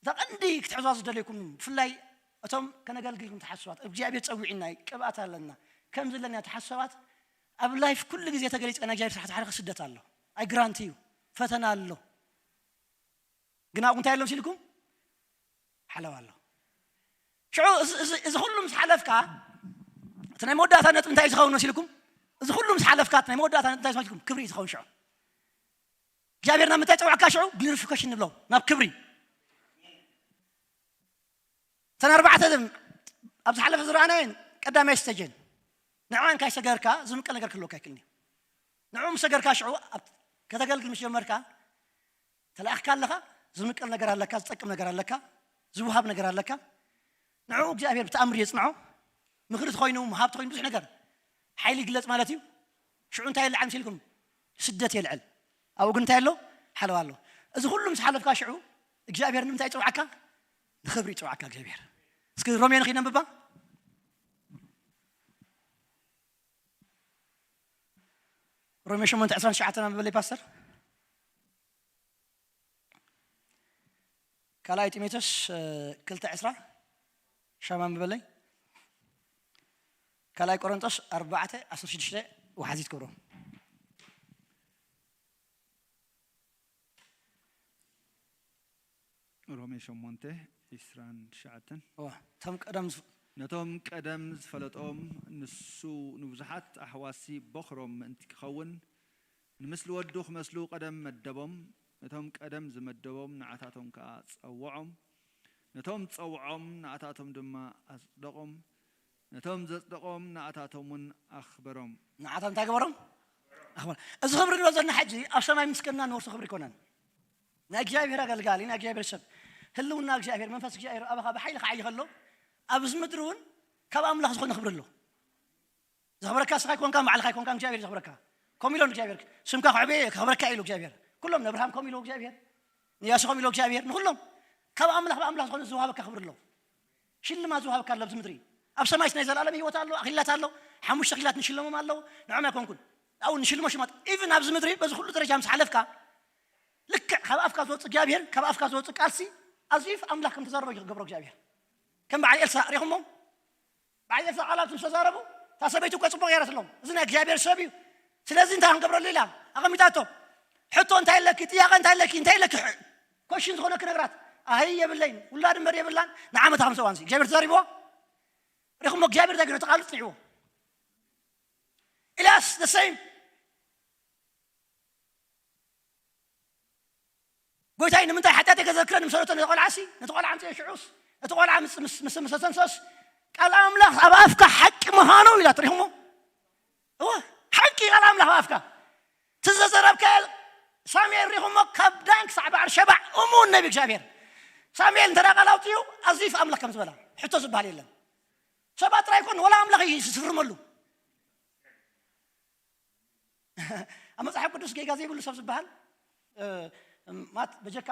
እታ ቀንዲ ክትሕዝዋ ዝደለይኩም ብፍላይ እቶም ከነገልግልኩም ተሓስባት እግዚኣብሔር ጸዊዕና እዩ፣ ቅብኣት ኣለና፣ ከምዚ ኣለና ተሓስባት ኣብ ላይፍ ኩሉ ግዜ ተገሊጽ ናይ እግዚኣብሔር ስራሕ ተሓርኸ ስደት ኣሎ። ኣይ ግራንቲ እዩ፣ ፈተና ኣሎ። ግን ኣብኡ እንታይ ኣሎ ሲልኩም ሓለዋ ኣሎ። ሽዑ እዚ- እዚ- እዚ ኩሉ ምስ ሓለፍካ እቲ ናይ መወዳእታ ነጥቢ እንታይ እዩ ዝኸውን መሲልኩም? እዚ ኩሉ ምስ ሓለፍካ እቲ ናይ መወዳእታ ነጥቢ እንታይ እዩ ዝኸውን? ክብሪ እዩ ዝኸውን። ሽዑ እግዚኣብሔር ናብ ምንታይ ጸውዕካ? ሽዑ ግሎሪፊኬሽን ንብሎ ናብ ክብሪ። እተን ኣርባዕተ ኣብ ዝሓለፈ ዝረኣናየን ቀዳማይ ስተጀን ንዕኣን ካይሰገርካ ዝምቀል ነገር ክህልወካ ይክልኒ። ንዕኡ ምስ ሰገርካ ሽዑ ኣብ- ከተገልግል ምስ ጀመርካ ተላእኽካ ኣለኻ። ዝምቀል ነገር ኣለካ፣ ዝጠቅም ነገር ኣለካ፣ ዝውሃብ ነገር ኣለካ። ንዕኡ እግዚኣብሔር ብተኣምር የጽንዖ። ምኽሪ ትኾይኑ፣ ምሃብ ትኾይኑ፣ ብዙሕ ነገር ሓይሊ ይግለጽ ማለት እዩ። ሽዑ እንታይ የልዓል ምስ ኢልኩም? ስደት የልዕል። ኣብኡ ግን እንታይ ኣሎ? ሓለዋ ኣሎ። እዚ ኩሉ ምስ ሓለፍካ ሽዑ እግዚኣብሔር ንምንታይ ይጽውዓካ? ንኽብሪ ይጽውዓካ እግዚኣብሔር። እስኪ ሮሜ ንኺድ ነንብባ። ሮሜ ሸሞንተ ዕስራን ትሽዓተን ኣንብበለይ ፓስተር። ካልኣይ ጢሞቴዎስ ክልተ ዕስራ ሻማ ምበለይ። ካልኣይ ቆሮንጦስ ኣርባዕተ ዓሰርተ ሽዱሽተ ወሓዚት ክብሮ። ሮሜ ሸሞንተ ዕስራን ትሽዓተን። እዋ፣ እቶም ቀደም ዝፍ- ነቶም ቀደም ዝፈለጦም ንሱ ንብዙሓት ኣሕዋሲ በኹሮም ምእንቲ ክኸውን ንምስሊ ወዱ ክመስሉ ቀደም መደቦም። ነቶም ቀደም ዝመደቦም ንዓታቶም ከኣ ጸውዖም። ነቶም ጸውዖም ንኣታቶም ድማ ኣጽደቖም። ነቶም ዘጽደቖም ንኣታቶም እውን ኣኽበሮም። ንዓታቶም እንታይ ገበሮም? ኣኽበሮም። እዚ ክብሪ ንብሎ ዘለና ሕጂ ኣብ ሰማይ ምስገና ንወርሶ ክብሪ ኣይኮነን። ናይ እግዚኣብሔር ኣገልጋሊ፣ ናይ እግዚኣብሔር ሰብ፣ ህልውና እግዚኣብሔር፣ መንፈስ እግዚኣብሔር ኣባኻ ብሓይሊ ክዓይ ከሎ ኣብዚ ምድሪ እውን ካብ ኣምላኽ ዝኾነ ክብሪ ኣሎ። ዘኽብረካ ንስኻ ኣይኮንካን፣ ባዕልኻ ኣይኮንካን፣ እግዚኣብሔር ዘኽብረካ። ከምኡ ኢሎ ንእግዚኣብሔር፣ ስምካ ከዕብየ ከኽብረካ ኢሉ እግዚኣብሔር። ኩሎም ንኣብርሃም ከምኡ ኢሎ እግዚኣብሔር፣ ንያሱ ከምኡ ኢሎ እግዚኣብሔር፣ ንኹሎም ካብ ኣምላኽ ብኣምላኽ ዝኾነ ዝወሃበካ ክብሪ ኣሎ። ሽልማት ዝወሃበካ ኣሎ ኣብዚ ምድሪ። ኣብ ሰማይስ ናይ ዘላለም ህይወት ኣሎ፣ ኣኺላት ኣሎ፣ ሓሙሽተ ኣኺላት ንሽለሞም ኣለዉ፣ ንዖም ኣይኮንኩን። ኣብኡ ንሽልሞ ሽማት። ኢቭን ኣብዚ ምድሪ በዚ ኩሉ ደረጃ ምስ ሓለፍካ ልክዕ ካብ ኣፍካ ዝወፅእ እግዚኣብሔር ካብ ኣፍካ ዝወፅእ ቃልሲ ኣዝዩ ኣምላኽ ከም ተዛረቦ እዩ ክገብሮ እግዚኣብሔር። ከም በዓል ኤልሳ ሪኹሞ በዓል ኤልሳ ቃላት ምስ ተዛረቡ እታ ሰበይቲ እኮ ፅቡቅ ገይረትሎም። እዚ ናይ እግዚኣብሔር ሰብ እዩ። ስለዚ እንታይ ክንገብረሉ ኢላ ኣቐሚጣቶ። ሕቶ እንታይ ኣለኪ? ጥያቐ እንታይ ኣለኪ? እንታይ ኣለኪ? ኮሽን ዝኾነኪ ነገራት ኣይ የብለይን። ውላድ እምበር የብላን። ንዓመት ሃምሳ ዋንሲ እግዚኣብሔር ተዛሪብዎ። ሪኹሞ እግዚኣብሔር እንታይ ግን ተቃሉ ፅኒዕዎ። ኢልያስ the same። ጎይታይ ንምንታይ ሓጢኣተይ ከዘክረ ንምሰለቶ ነቲ ቆልዓ ሲ ነቲ ቆልዓ ኣምፅኦ ሽዑስ ነቲ ቆልዓ ምስ ምስ ምስ መሰተንሰስ ቃል ኣምላኽ ኣብ ኣፍካ ሓቂ ምዃኑ ኢላ ትሪኹሞ። እወ ሓቂ ቃል ኣምላኽ ኣብ ኣፍካ ትዘዘረብካ ሳሙኤል ሪኹሞ ካብ ዳን ክሳዕ በዓል ሸባዕ እሙን ነቢ እግዚኣብሔር ሳሙኤል እንተ ቃል ኣውፅኡ ኣዚፍ ኣምላኽ ከም ዝበላ ሕቶ ዝበሃል የለን። ሰባት ጥራይ ኮን ወላ ኣምላኽ እዩ ዝፍርመሉ። ኣብ መፅሓፍ ቅዱስ ጌጋ ዘይብሉ ሰብ ዝበሃል ማት በጀካ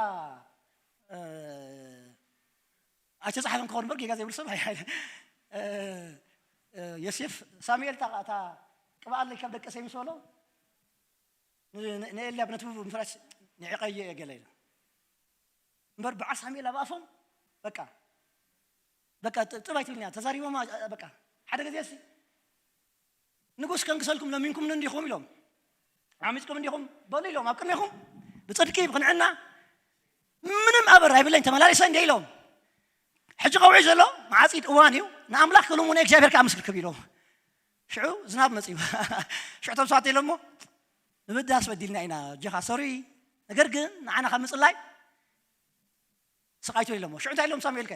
ኣይተፃሓፈን ክኸውን እምበር ጌጋ ዘይብሉ ሰብ ኣይሓይለ ዮሴፍ ሳሙኤል እታ ቅብኣ ኣለይ ካብ ደቀሰይ ምስ በሎ ንኤልያብ ነቲ ምፍራስ ንዕቀዮ እየ ገለ ኢሉ እምበር በዓል ሳሙኤል ኣብ ኣፎም በቃ በቃ ጥብ ኣይትብልኛ ተዛሪቦማ በቃ ሓደ ግዜ ንጉስ ከንግሰልኩም ለሚንኩም እንዲኹም ኢሎም ዓሚፅኩም እንዲኹም በሉ ኢሎም ኣብ ቅድሜኹም ብፅድቂ ብቅንዕና ምንም ኣበር ኣይብለኝ ተመላሊሰ እንደ ኢሎም ሕጂ ቀውዒ ዘሎ መዓፂድ እዋን እዩ ንኣምላኽ ክልሙነ እግዚኣብሔር ከዓ ምስክር ክብ ኢሎም ሽዑ ዝናብ መፅዩ ሽዑ ተምሳት ኢሎሞ ምብዳስ በዲልና ኢና፣ ጀኻ ሶሪ። ነገር ግን ንዓና ካብ ምጽላይ ስቓይቶ ኢሎሞ። ሽዑ እንታይ ኢሎም ሳሙኤል ከ?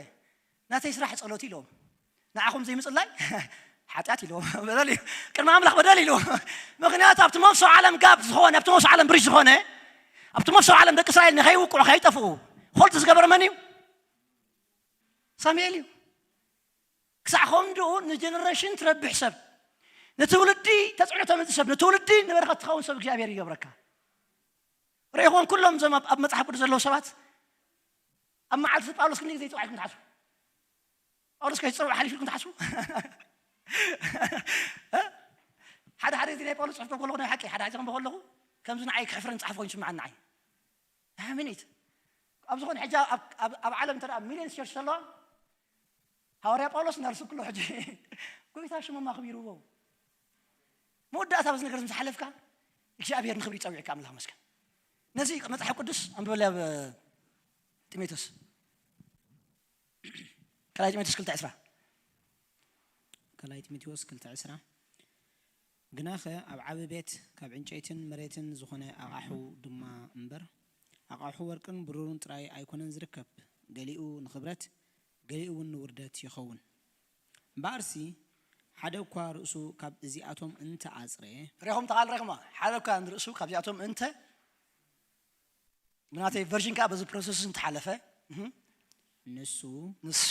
ናተይ ስራሕ ጸሎት ኢሎም። ንዓኹም ዘይምጽላይ ሓጢኣት ኢሎም። በደል እዩ። ቅድሚ ኣምላኽ በደል ኢሎም። ምኽንያቱ ኣብቲ መፍሰው ዓለም ጋብ ዝኾነ፣ ኣብቲ መፍሰው ዓለም ብሪጅ ዝኾነ፣ ኣብቲ መፍሰው ዓለም ደቂ እስራኤል ንኸይውቅዑ፣ ከይጠፍኡ፣ ኾልቲ ዝገበረ መን እዩ? ሳሙኤል እዩ። ክሳዕ ከምድኡ ንጀነሬሽን ትረብሕ ሰብ፣ ንትውልዲ ተጽዕኖ ተምጽእ ሰብ፣ ንትውልዲ ንበረኸት ትኸውን ሰብ እግዚኣብሔር ይገብረካ። ርኢኹም ኩሎም እዞም ኣብ፣ ኣብ መጽሓፍ ቅዱስ ዘለዉ ሰባት ኣብ መዓልቲ ጳውሎስ ክንደይ ግዜ ይጽውዓ ኢልኩም ትሓስቡ? ጳውሎስ ከይጽውዕ ሓሊፉ ኢልኩም ትሓስቡ? ሓደ ሓደ ግዜ ናይ ጳውሎስ ጽሑፍ ከንብቦ ከለኹ፣ ናይ ሓቂ ሓደ ሓደ ከንብቦ ከለኹ ከምዚ ንዓይ ክሕፍረን ጸሓፍ ኮይኑ ይስምዓኒ ንዓይ። ሃያ ሚኒት ኣብ ዝኾነ ሕጂ ኣብ፣ ኣብ፣ ኣብ ዓለም እንተ ደኣ ሚልዮን ቸርች ዘለዋ፣ ሃዋርያ ጳውሎስ እናርሱ ኩሎ ሕጂ ጎይታ ሽሞም ኣኽቢርዎ። መወዳእታ በዚ ነገር ምስ ሓለፍካ እግዚኣብሔር ንኽብሪ ይጸውዕካ። ኣምላኽ መስገን። ነዚ መጽሓፍ ቅዱስ ኣንብበለይ ኣብ ጢሞቴዎስ፣ ካልኣይ ጢሞቴዎስ ክልተ ዕስራ። ካልኣይ ጢሞቴዎስ ክልተ ዕስራ። ግናኸ ኣብ ዓቢ ቤት ካብ ዕንጨይትን መሬትን ዝኾነ ኣቓሑ ድማ እምበር፣ ኣቓሑ ወርቅን ብሩርን ጥራይ ኣይኮነን ዝርከብ፣ ገሊኡ ንኽብረት፣ ገሊኡ እውን ንውርደት ይኸውን። እምበኣርሲ ሓደ እኳ ርእሱ ካብ እዚኣቶም እንተ ኣጽረ፣ ርኢኹም ተቓል ርኢኹማ፣ ሓደ እኳ ንርእሱ ካብዚኣቶም እንተ፣ ብናተይ ቨርዥን ከኣ በዚ ፕሮሰስ እንተሓለፈ፣ እህ፣ ንሱ ንሱ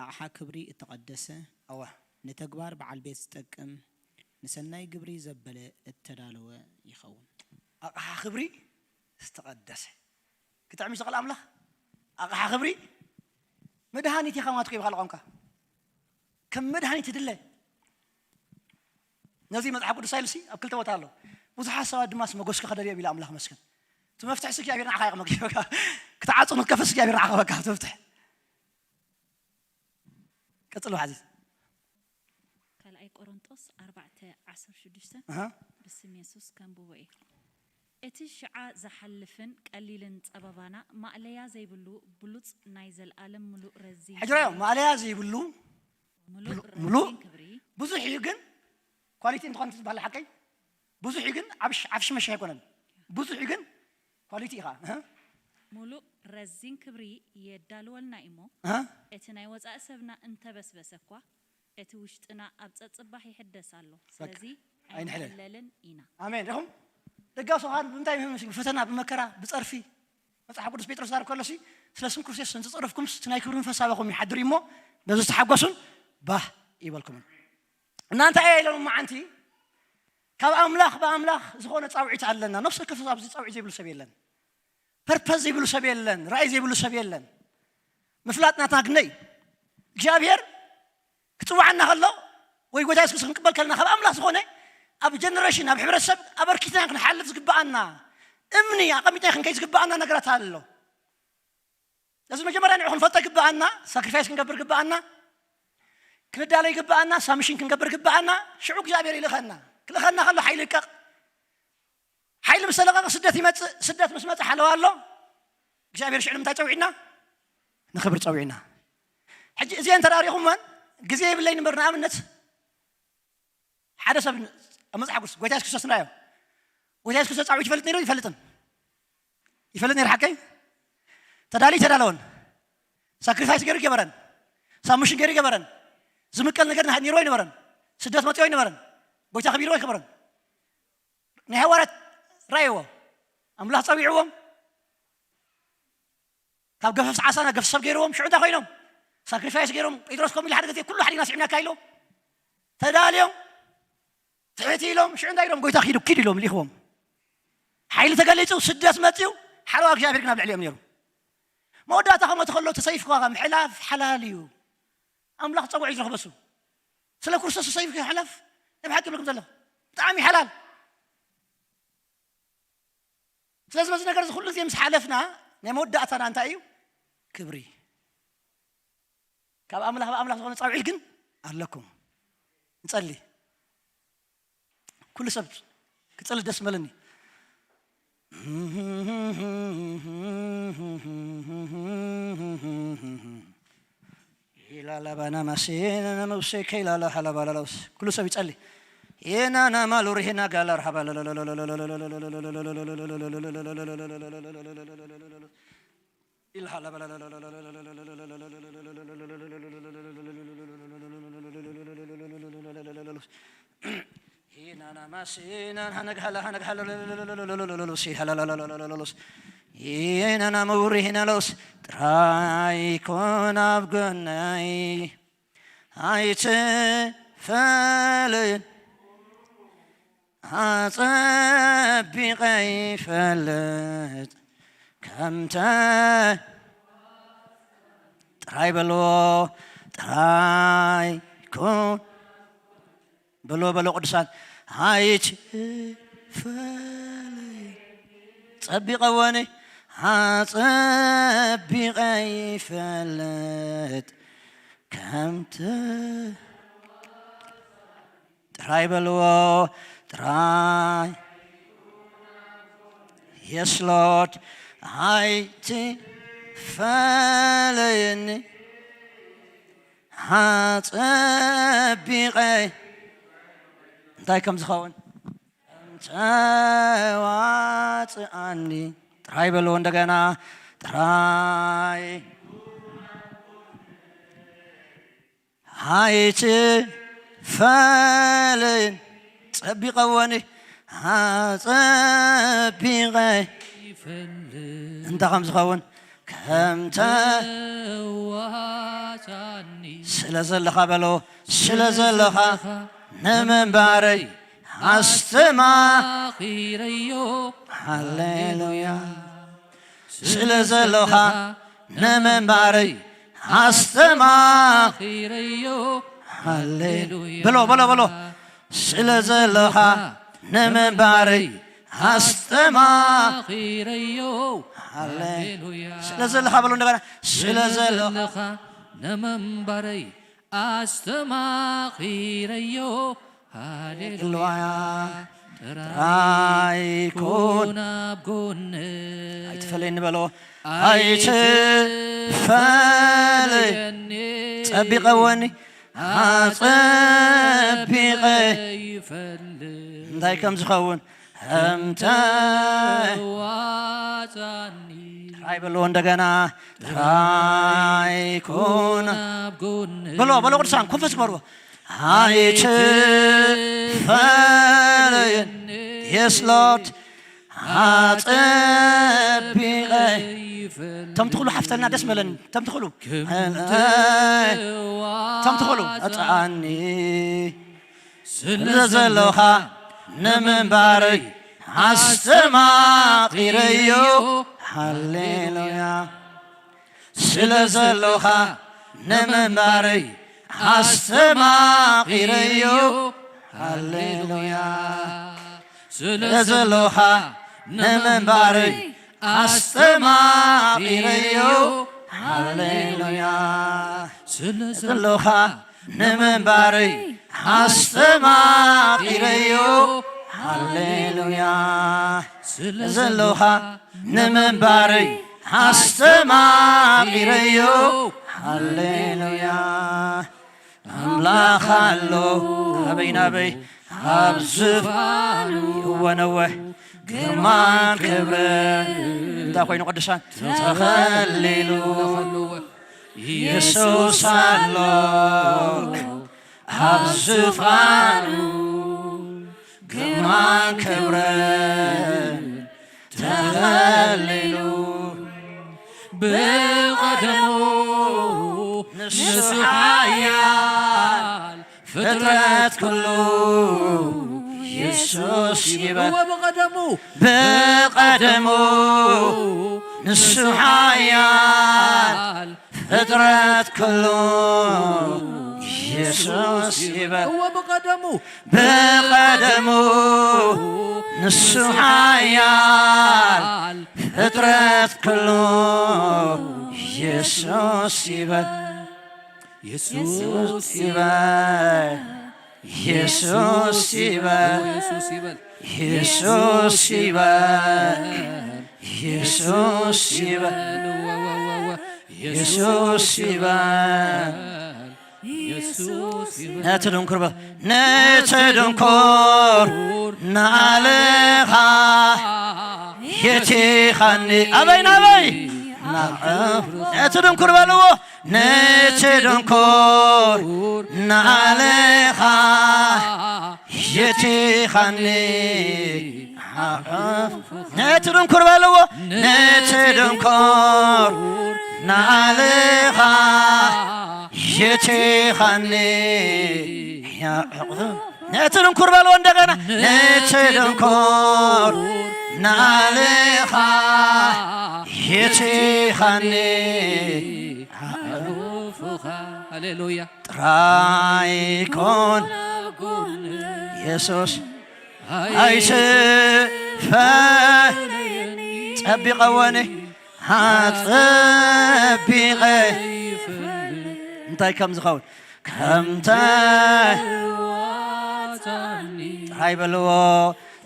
ኣቕሓ ክብሪ እተቐደሰ፣ ኣዋ፣ ንተግባር በዓል ቤት ዝጠቅም፣ ንሰናይ ግብሪ ዘበለ እተዳለወ ይኸውን። ኣቕሓ ክብሪ ዝተቐደሰ። ክጥዕም ይኽእል ኣምላኽ? ኣቕሓ ክብሪ መድሃኒት ኢኻ ማለት እኮ እዩ ብኻልእ ቋንቋ። ከም መድሃኒት ይድለ። ነዚ መጽሓፍ ቅዱስ ኢሉሲ ኣብ ክልተ ቦታ ኣሎ። ብዙሓት ሰባት ድማስ መጎስካ ክደልዮም ኢሉ ኣምላኽ መስገን። እቲ መፍትሒ ሲ እግዚኣብሔር ንዓኻ ይቕመ ክህበካ። ክትዓጹ ንክትከፍት ሲ እግዚኣብሔር ንዓኻ ክህበካ እቲ መፍትሒ። ቀጽሎ ሓዚ። ካልኣይ ቆሮንጦስ ኣርባዕተ ዓሰርተ ሽዱሽተ። ኣሃ። ብስም የሱስ ከንብቦ እየ። እቲ ሽዓ ዝሓልፍን ቀሊልን ጸበባና ማእለያ ዘይብሉ ብሉጽ ናይ ዘልኣለም ምሉእ ረዚን ሕጂ ራዮ ክብሪ፣ ማእለያ ዘይብሉ ምሉእ ብሉ-፣ ምሉእ ረዚን ክብሪ። ብዙሕ እዩ ግን ኳሊቲ እንተኾነ ዝበሃል ሓቀይ ብዙሕ እዩ ግን ዓፍሽ-፣ ዓፍሽ መሸ ኣይኮነን። ብዙሕ እዩ ግን ኳሊቲ ኢኻ። ኣሃ። ምሉእ ረዚን ክብሪ የዳልወልና እሞ ኣሃ። እቲ ናይ ወጻኢ ሰብና እንተበስበሰ እኳ እቲ ውሽጥና ኣብ ጸጽባሕ ይሕደስ ኣሎ። በቃ። ስለዚ ኣይንሕለል። ኣይንሕለልን ኢና። ኣሜን። ዲኹም? ደጋሱ ኻን ብምንታይ ምህም ብፈተና፣ ብመከራ፣ ብጸርፊ። መጽሓፍ ቅዱስ ጴጥሮስ ዛረብ ከሎ ሲ፣ ስለ ስም ክርስቶስ እንተጸረፍኩምስ፣ እቲ ናይ ክብሪ መንፈስ ኣባኹም ይሓድር እዩ እሞ፣ በዚ ተሓጎሱን ባህ ይበልኩምን። እናንተ እየ ኢሎም መዓንቲ፣ ካብ ኣምላኽ ብኣምላኽ ዝኾነ ጻውዒት ኣለና። ነፍሲ ወከፍ ሰብ ኣብዚ ጻውዒት ዘይብሉ ሰብ የለን። ፐርፐዝ ዘይብሉ ሰብ የለን። ራእይ ዘይብሉ ሰብ የለን። ምፍላጥ ናትና ግነ እዩ። እግዚኣብሔር ክጽውዓና ከሎ ወይ ጎይታ የሱስ ክንቅበል ከለና ካብ ኣምላኽ ዝኾነ ኣብ ጀነሬሽን፣ ኣብ ሕብረተሰብ ኣበርኪትና ክንሓልፍ ዝግብኣና እምኒ ኣቐሚጥና ክንከይድ ዝግብኣና ነገራት ኣሎ። ስለዚ መጀመርያ ንዑ ክንፈልጦ ይግብኣና፣ ሳክሪፋይስ ክንገብር ይግብኣና፣ ክንዳለ ይግብኣና፣ ሳምሽን ክንገብር ይግብኣና። ሽዑ እግዚኣብሔር ይልእኸና። ክልእኸና ከሎ ሓይሊ ይልቀቕ። ሓይሊ ምስ ተለቐቐ ስደት ይመጽእ። ስደት ምስ መጸ ሓለዋ ኣሎ። እግዚኣብሔር ሽዑ ንምንታይ ጸዊዕና? ንኽብሪ ጸዊዕና። ሕጂ እዚአን ተራሪኹመን ግዜ የብለይን እምበር ንኣብነት ሓደ ሰብ ኣብ መጽሓፍ ቅዱስ ጎይታ የሱስ ክርስቶስ ንርኣዮ። ጎይታ የሱስ ክርስቶስ ጻውዒት ይፈልጥ ነይሩ ይፈልጥን? ይፈልጥ ነይሩ ሓቀይ? ተዳልዩ ተዳለወን። ሳክሪፋይስ ገይሩ ይገበረን። ሳሙሽን ገይሩ ይገበረን። ዝምቀል ነገር ነይሩ ኣይነበረን። ስደት መጺኦ ኣይነበረን። ጎይታ ከቢርዎ ኣይከበረን። ናይ ሃዋርያት ራእይዎ ኣምላኽ ጸዊዕዎም ካብ ገፈፍቲ ዓሳ ናብ ገፈፍቲ ሰብ ገይርዎም። ሽዑ እንታይ ኮይኖም? ሳክሪፋይስ ገይሮም። ጴጥሮስ ከምኡ ኢሉ ሓደ ግዜ ኩሉ ሓዲግና ስዒብናካ ኢሎ። ተዳልዮም ትሕት ኢሎም። ሽዑ እንታይ ኢሎም? ጎይታ ኪዱ ኪድ ኢሎም ልኢኽዎም። ሓይሊ ተገሊጹ፣ ስደት መጺኡ፣ ሓለዋ እግዚኣብሔር ግን ኣብ ልዕሊኦም ነይሩ። መወዳእታ ክመት ከሎ እቲ ሰይፍካ ምሕላፍ ሓላል እዩ። ኣምላኽ ጸውዒ ዝረኽበሱ ስለ ክርስቶስ ሰይፍ ክሕለፍ ናይ ብሓቂ ይብለኩም ዘለኹ ብጣዕሚ ሓላል። ስለዚ በዚ ነገር እዚ ኩሉ ግዜ ምስ ሓለፍና ናይ መወዳእታና እንታይ እዩ? ክብሪ። ካብ ኣምላኽ ብኣምላኽ ዝኾነ ጻውዒት ግን ኣለኩም። ንጸሊ። ኩሉ ሰብ ክጸሊ ደስ መለኒ። ኢላላባና ማሴና መውሴ ከይላላ ሓላባላላውስ ኩሉ ሰብ ይጸሊ። Ena na maluri hena galar habala. ጥራይ ኮን ኣብ ጎነይ ኣይትፈለየን ኣጸቢቐ ይፈልጥ ከምተ ጥራይ በልዎ ጥራይ ኮን በሎ በሎ ቅዱሳን ኣይትፈለየን ጸቢቐ ወኒ ኣጸቢቐ ይፈልጥ ከምተ ጥራይ በልዎ ጥራይ የስሎድ ኣይትፈለየኒ ሓጸቢቐ እንታይ ከም ዝኸውን እንተዋፅኣኒ ጥራይ በልዎ እንደገና ጥራይ ኣይትፈለየን ጸቢቐ ወኒ ኣጸቢቐ ይፈልጥ እንታይ ከም ዝኸውን ከምተ ዋታኒ ስለ ዘለኻ በሎ ስለ ዘለኻ ንምንባረይ ኣስተማኺረዮ ሃሌሉያ ስለ ዘለኻ ንምንባረይ ኣስተማኺረዮ ሃሌሉያ በሎ በሎ በሎ ስለ ዘለኻ ንምንባረይ ኣስተማኺረዮ ሃሌሉያ ስለ ዘለኻ በሎ እንደገና ስለ ዘለኻ ንምንባረይ ኣስተማኺረዮ ሃሌሉያ ጥራይ ኮን ኣብ ጎነይ ኣይትፈለየኒ በሎ ኣይትፈለየኒ ጸቢቐ ወኒ ኣጸቢቐ ይፈልጥ እንታይ ከም ዝኸውን እንተ ዋጻኒ ጥራይ በልዎ እንደገና ጥራይ ኩን ኣብ ጎነይ በልዎ በልዎ ቅዱሳን ኮንፈስ በልዎ ኣይትፈለየን የስ ሎርድ ኣጸቢቐ ተምትኽሉ ሓፍተልና ደስ መለኒ ተምትኽሉ ተምትኽሉ ኣጽዓኒ ስለ ዘለኻ ንምንባረይ ኣስተማቒረዮ ሃሌሉያ ስለ ዘለኻ ንምንባረይ ኣስተማቒረዮ ሃሌሉያ ስለ ዘለኻ ንምንባረይ ኣስተማቒረዮ ሃሌሉያ ስለ ዘለኻ ንምንባረይ ኣስተማቒረዮ ሃሌሉያ ስለ ዘለኻ ንምንባረይ ኣስተማቒረዮ ሃሌሉያ ኣምላኽ ኣሎ ኣበይ ናበይ ኣብ ዝፋኑ ይወነወ ግርማን ክብርን እንዳ ኮይኑ ቅዱሳን ተኸሊሉ ኢየሱስ ኣሎ ኣብ ዝፋኑ ግርማን ክብርን ተኸሊሉ ብቐደሙ ንሱ ሓያል ፍጥረት ኩሉ ኢየሱስ ይበል ብቐደሙ ብቐደሙ ንሱ ሓያል ፍጥረት ኩሉ ኢየሱስ ይበል እወ ብቐደሙ ብቐደሙ ንሱ ሓያል ፍጥረት ኩሉ ኢየሱስ ይበል ኢየሱስ ይበል ኢየሱስ ይበል ኢየሱስ ይበል ኢየሱስ ይበል ኢየሱስ ይበል ኢየሱስ ይበል ነቲ ድንኩር በ ነቲ ድንኩር ንዓለኻ የቲኻኒ ኣበይ ናበይ ነቲ ድንኩር በልዎ ነቲ ድንኩር ንዓለኻ የቲኻኒ ነቲ ድንኩር በልዎ ነቲ ድንኩር ንዓለኻ የቲኻኒ ነቲ ድንኩር በልዎ እንደገና ነቲ ድንኩር ንዓለኻ የቲኻኒ ሃሌሉያ ጥራይ ኮን የሱስ ኣይትፈለየኒ ጸቢቐወኒ ኣጸቢቐ እንታይ ከም ዝኸውን ከምተ ጥራይ በልዎ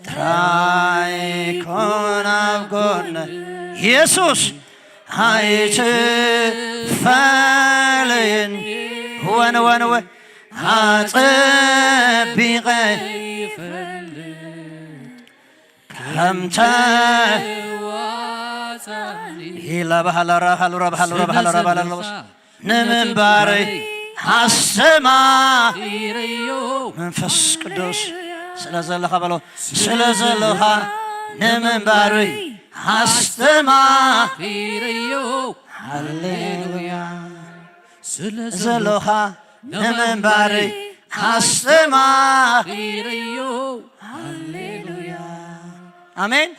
ጥራይ ኮን ኣብ ጎነ የሱስ ኣይትፈለየኒ እወን እወን እወ ኣጸቢቐ ከምተ ኢላ ባህላ ራሃሉ ረባሃሉ ረባሃሉ ረባሃሉ ንምንባረይ ኣስተማኺረዮ መንፈስ ቅዱስ ስለ ዘለኻ በሎ ስለ ዘለኻ ንምንባረይ ኣስተማኺረዮ ሃሌሉያ ስለ ዘለኻ ንምንባረይ ኣስተማኺረዮ ሃሌሉያ ኣሜን።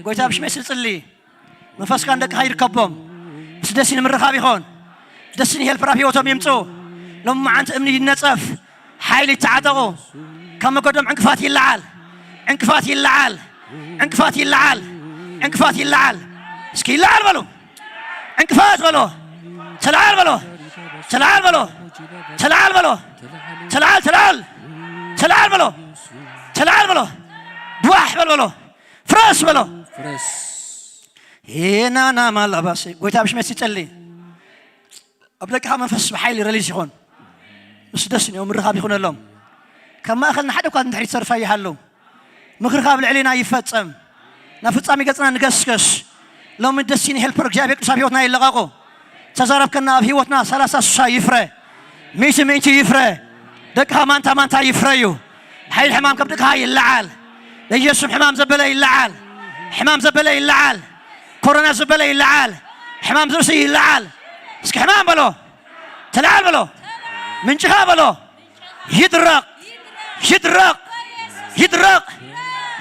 ጎይታ ብሽመይ ስጽሊ መንፈስካ ንደቅኻ ይርከቦም ምስ ደሲኒ ምርኻብ ይኾን ደሲኒ ሄልፕር ኣብ ህይወቶም ይምፁ ሎም መዓንቲ እምኒ ይነፀፍ ሓይሊ ይተዓጠቑ ካብ መገዶም ዕንቅፋት ይለዓል ዕንቅፋት ይለዓል ዕንቅፋት ይለዓል ዕንቅፋት ይለዓል እስኪ ይለዓል በሉ ዕንቅፋት በሎ ተለዓል በሎ ተለዓል በሎ ተለዓል በሎ ተለዓል ተለዓል ተለዓል በሎ ተለዓል በሎ ቧሕ በል በሎ ፍረስ በሎ ፍረስ ሄናና ማላባሲ ጎይታ ብሽመት ሲጸሊ ኣብ ደቅኻ መንፈስ ብሓይሊ ረሊዝ ይኾን ምስ ደስ እዮም ምርኻብ ይኹነሎም ካብ ማእኸልና ሓደ እኳ ንድሕሪት ሰርፋ ይሃለው ምኽርኻ ኣብ ልዕሊና ይፈጸም ናብ ፍጻሜ ገጽና ንገስገስ ሎሚ ደሲኒ ሄልፐር እግዚኣብሔር ቅዱስ ኣብ ህይወትና ይለቐቑ ተዛረብከና ኣብ ህይወትና ሰላሳ ስሳ ይፍረ ሚእቲ ሚእቲ ይፍረ ደቅኻ ማንታ ማንታ ይፍረዩ ሓይል ሕማም ካብ ደቅኻ ይለዓል በኢየሱስም ሕማም ዘበለ ይለዓል ሕማም ዘበለ ይለዓል ኮሮና ዘበለ ይለዓል ሕማም ዝርእሲ ይለዓል እስኪ ሕማም በሎ ተለዓል በሎ ምንጭኻ በሎ ይድረቕ ይድረቕ ይድረቕ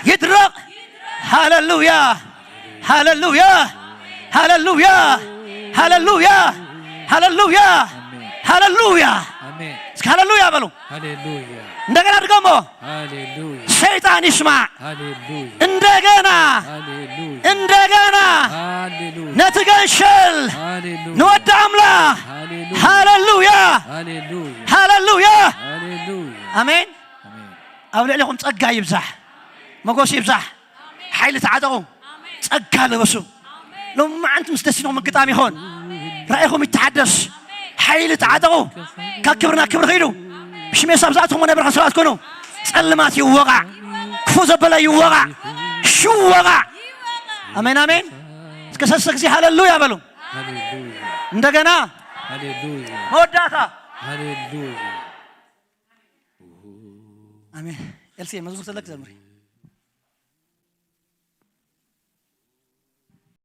ይድረቕ ሃሌሉያ ሃሌሉያ ሃሌሉያ ሃሌሉያ ሃሌሉያ ሃሌሉያ አሜን እስኪ ሃሌሉያ በሉ ሃሌሉያ እንደገና ድገሞ ሃሌሉያ ሰይጣን ይስማዕ ሃሌሉያ እንደገና ሃሌሉያ እንደገና ሃሌሉያ ነቲ ገንሸል ሃሌሉያ ንወዲ ኣምላኽ ሃሌሉያ ሃሌሉያ ሃሌሉያ ሃሌሉያ ሃሌሉያ ኣሜን አሜን ኣብ ልዕሊኹም ጸጋ ይብዛሕ መጎስ ይብዛሕ ሓይሊ ተዓጠቑ ጸጋ ልበሱ ሎም መዓንቲ ምስ ደሲኖም ምግጣም ይኾን ራእይኹም ይተሓደስ ሓይሊ ተዓጠቑ ካብ ክብርና ክብሪ ኺዱ ብሽሜ ሳብ ዝኣትኹም ናይ ብርሃን ሰባት ኮኑ ጸልማት ይወቓዕ ክፉ ዘበለ ይወቓዕ ሽወቓዕ ኣሜን ኣሜን እስከ ሰለስተ ግዜ ሃሌሉያ በሉ ሃሌሉያ እንደገና ሃሌሉያ መወዳእታ ሃሌሉያ ኣሜን ኤልሲ መዝሙር ተለክ ዘምሪ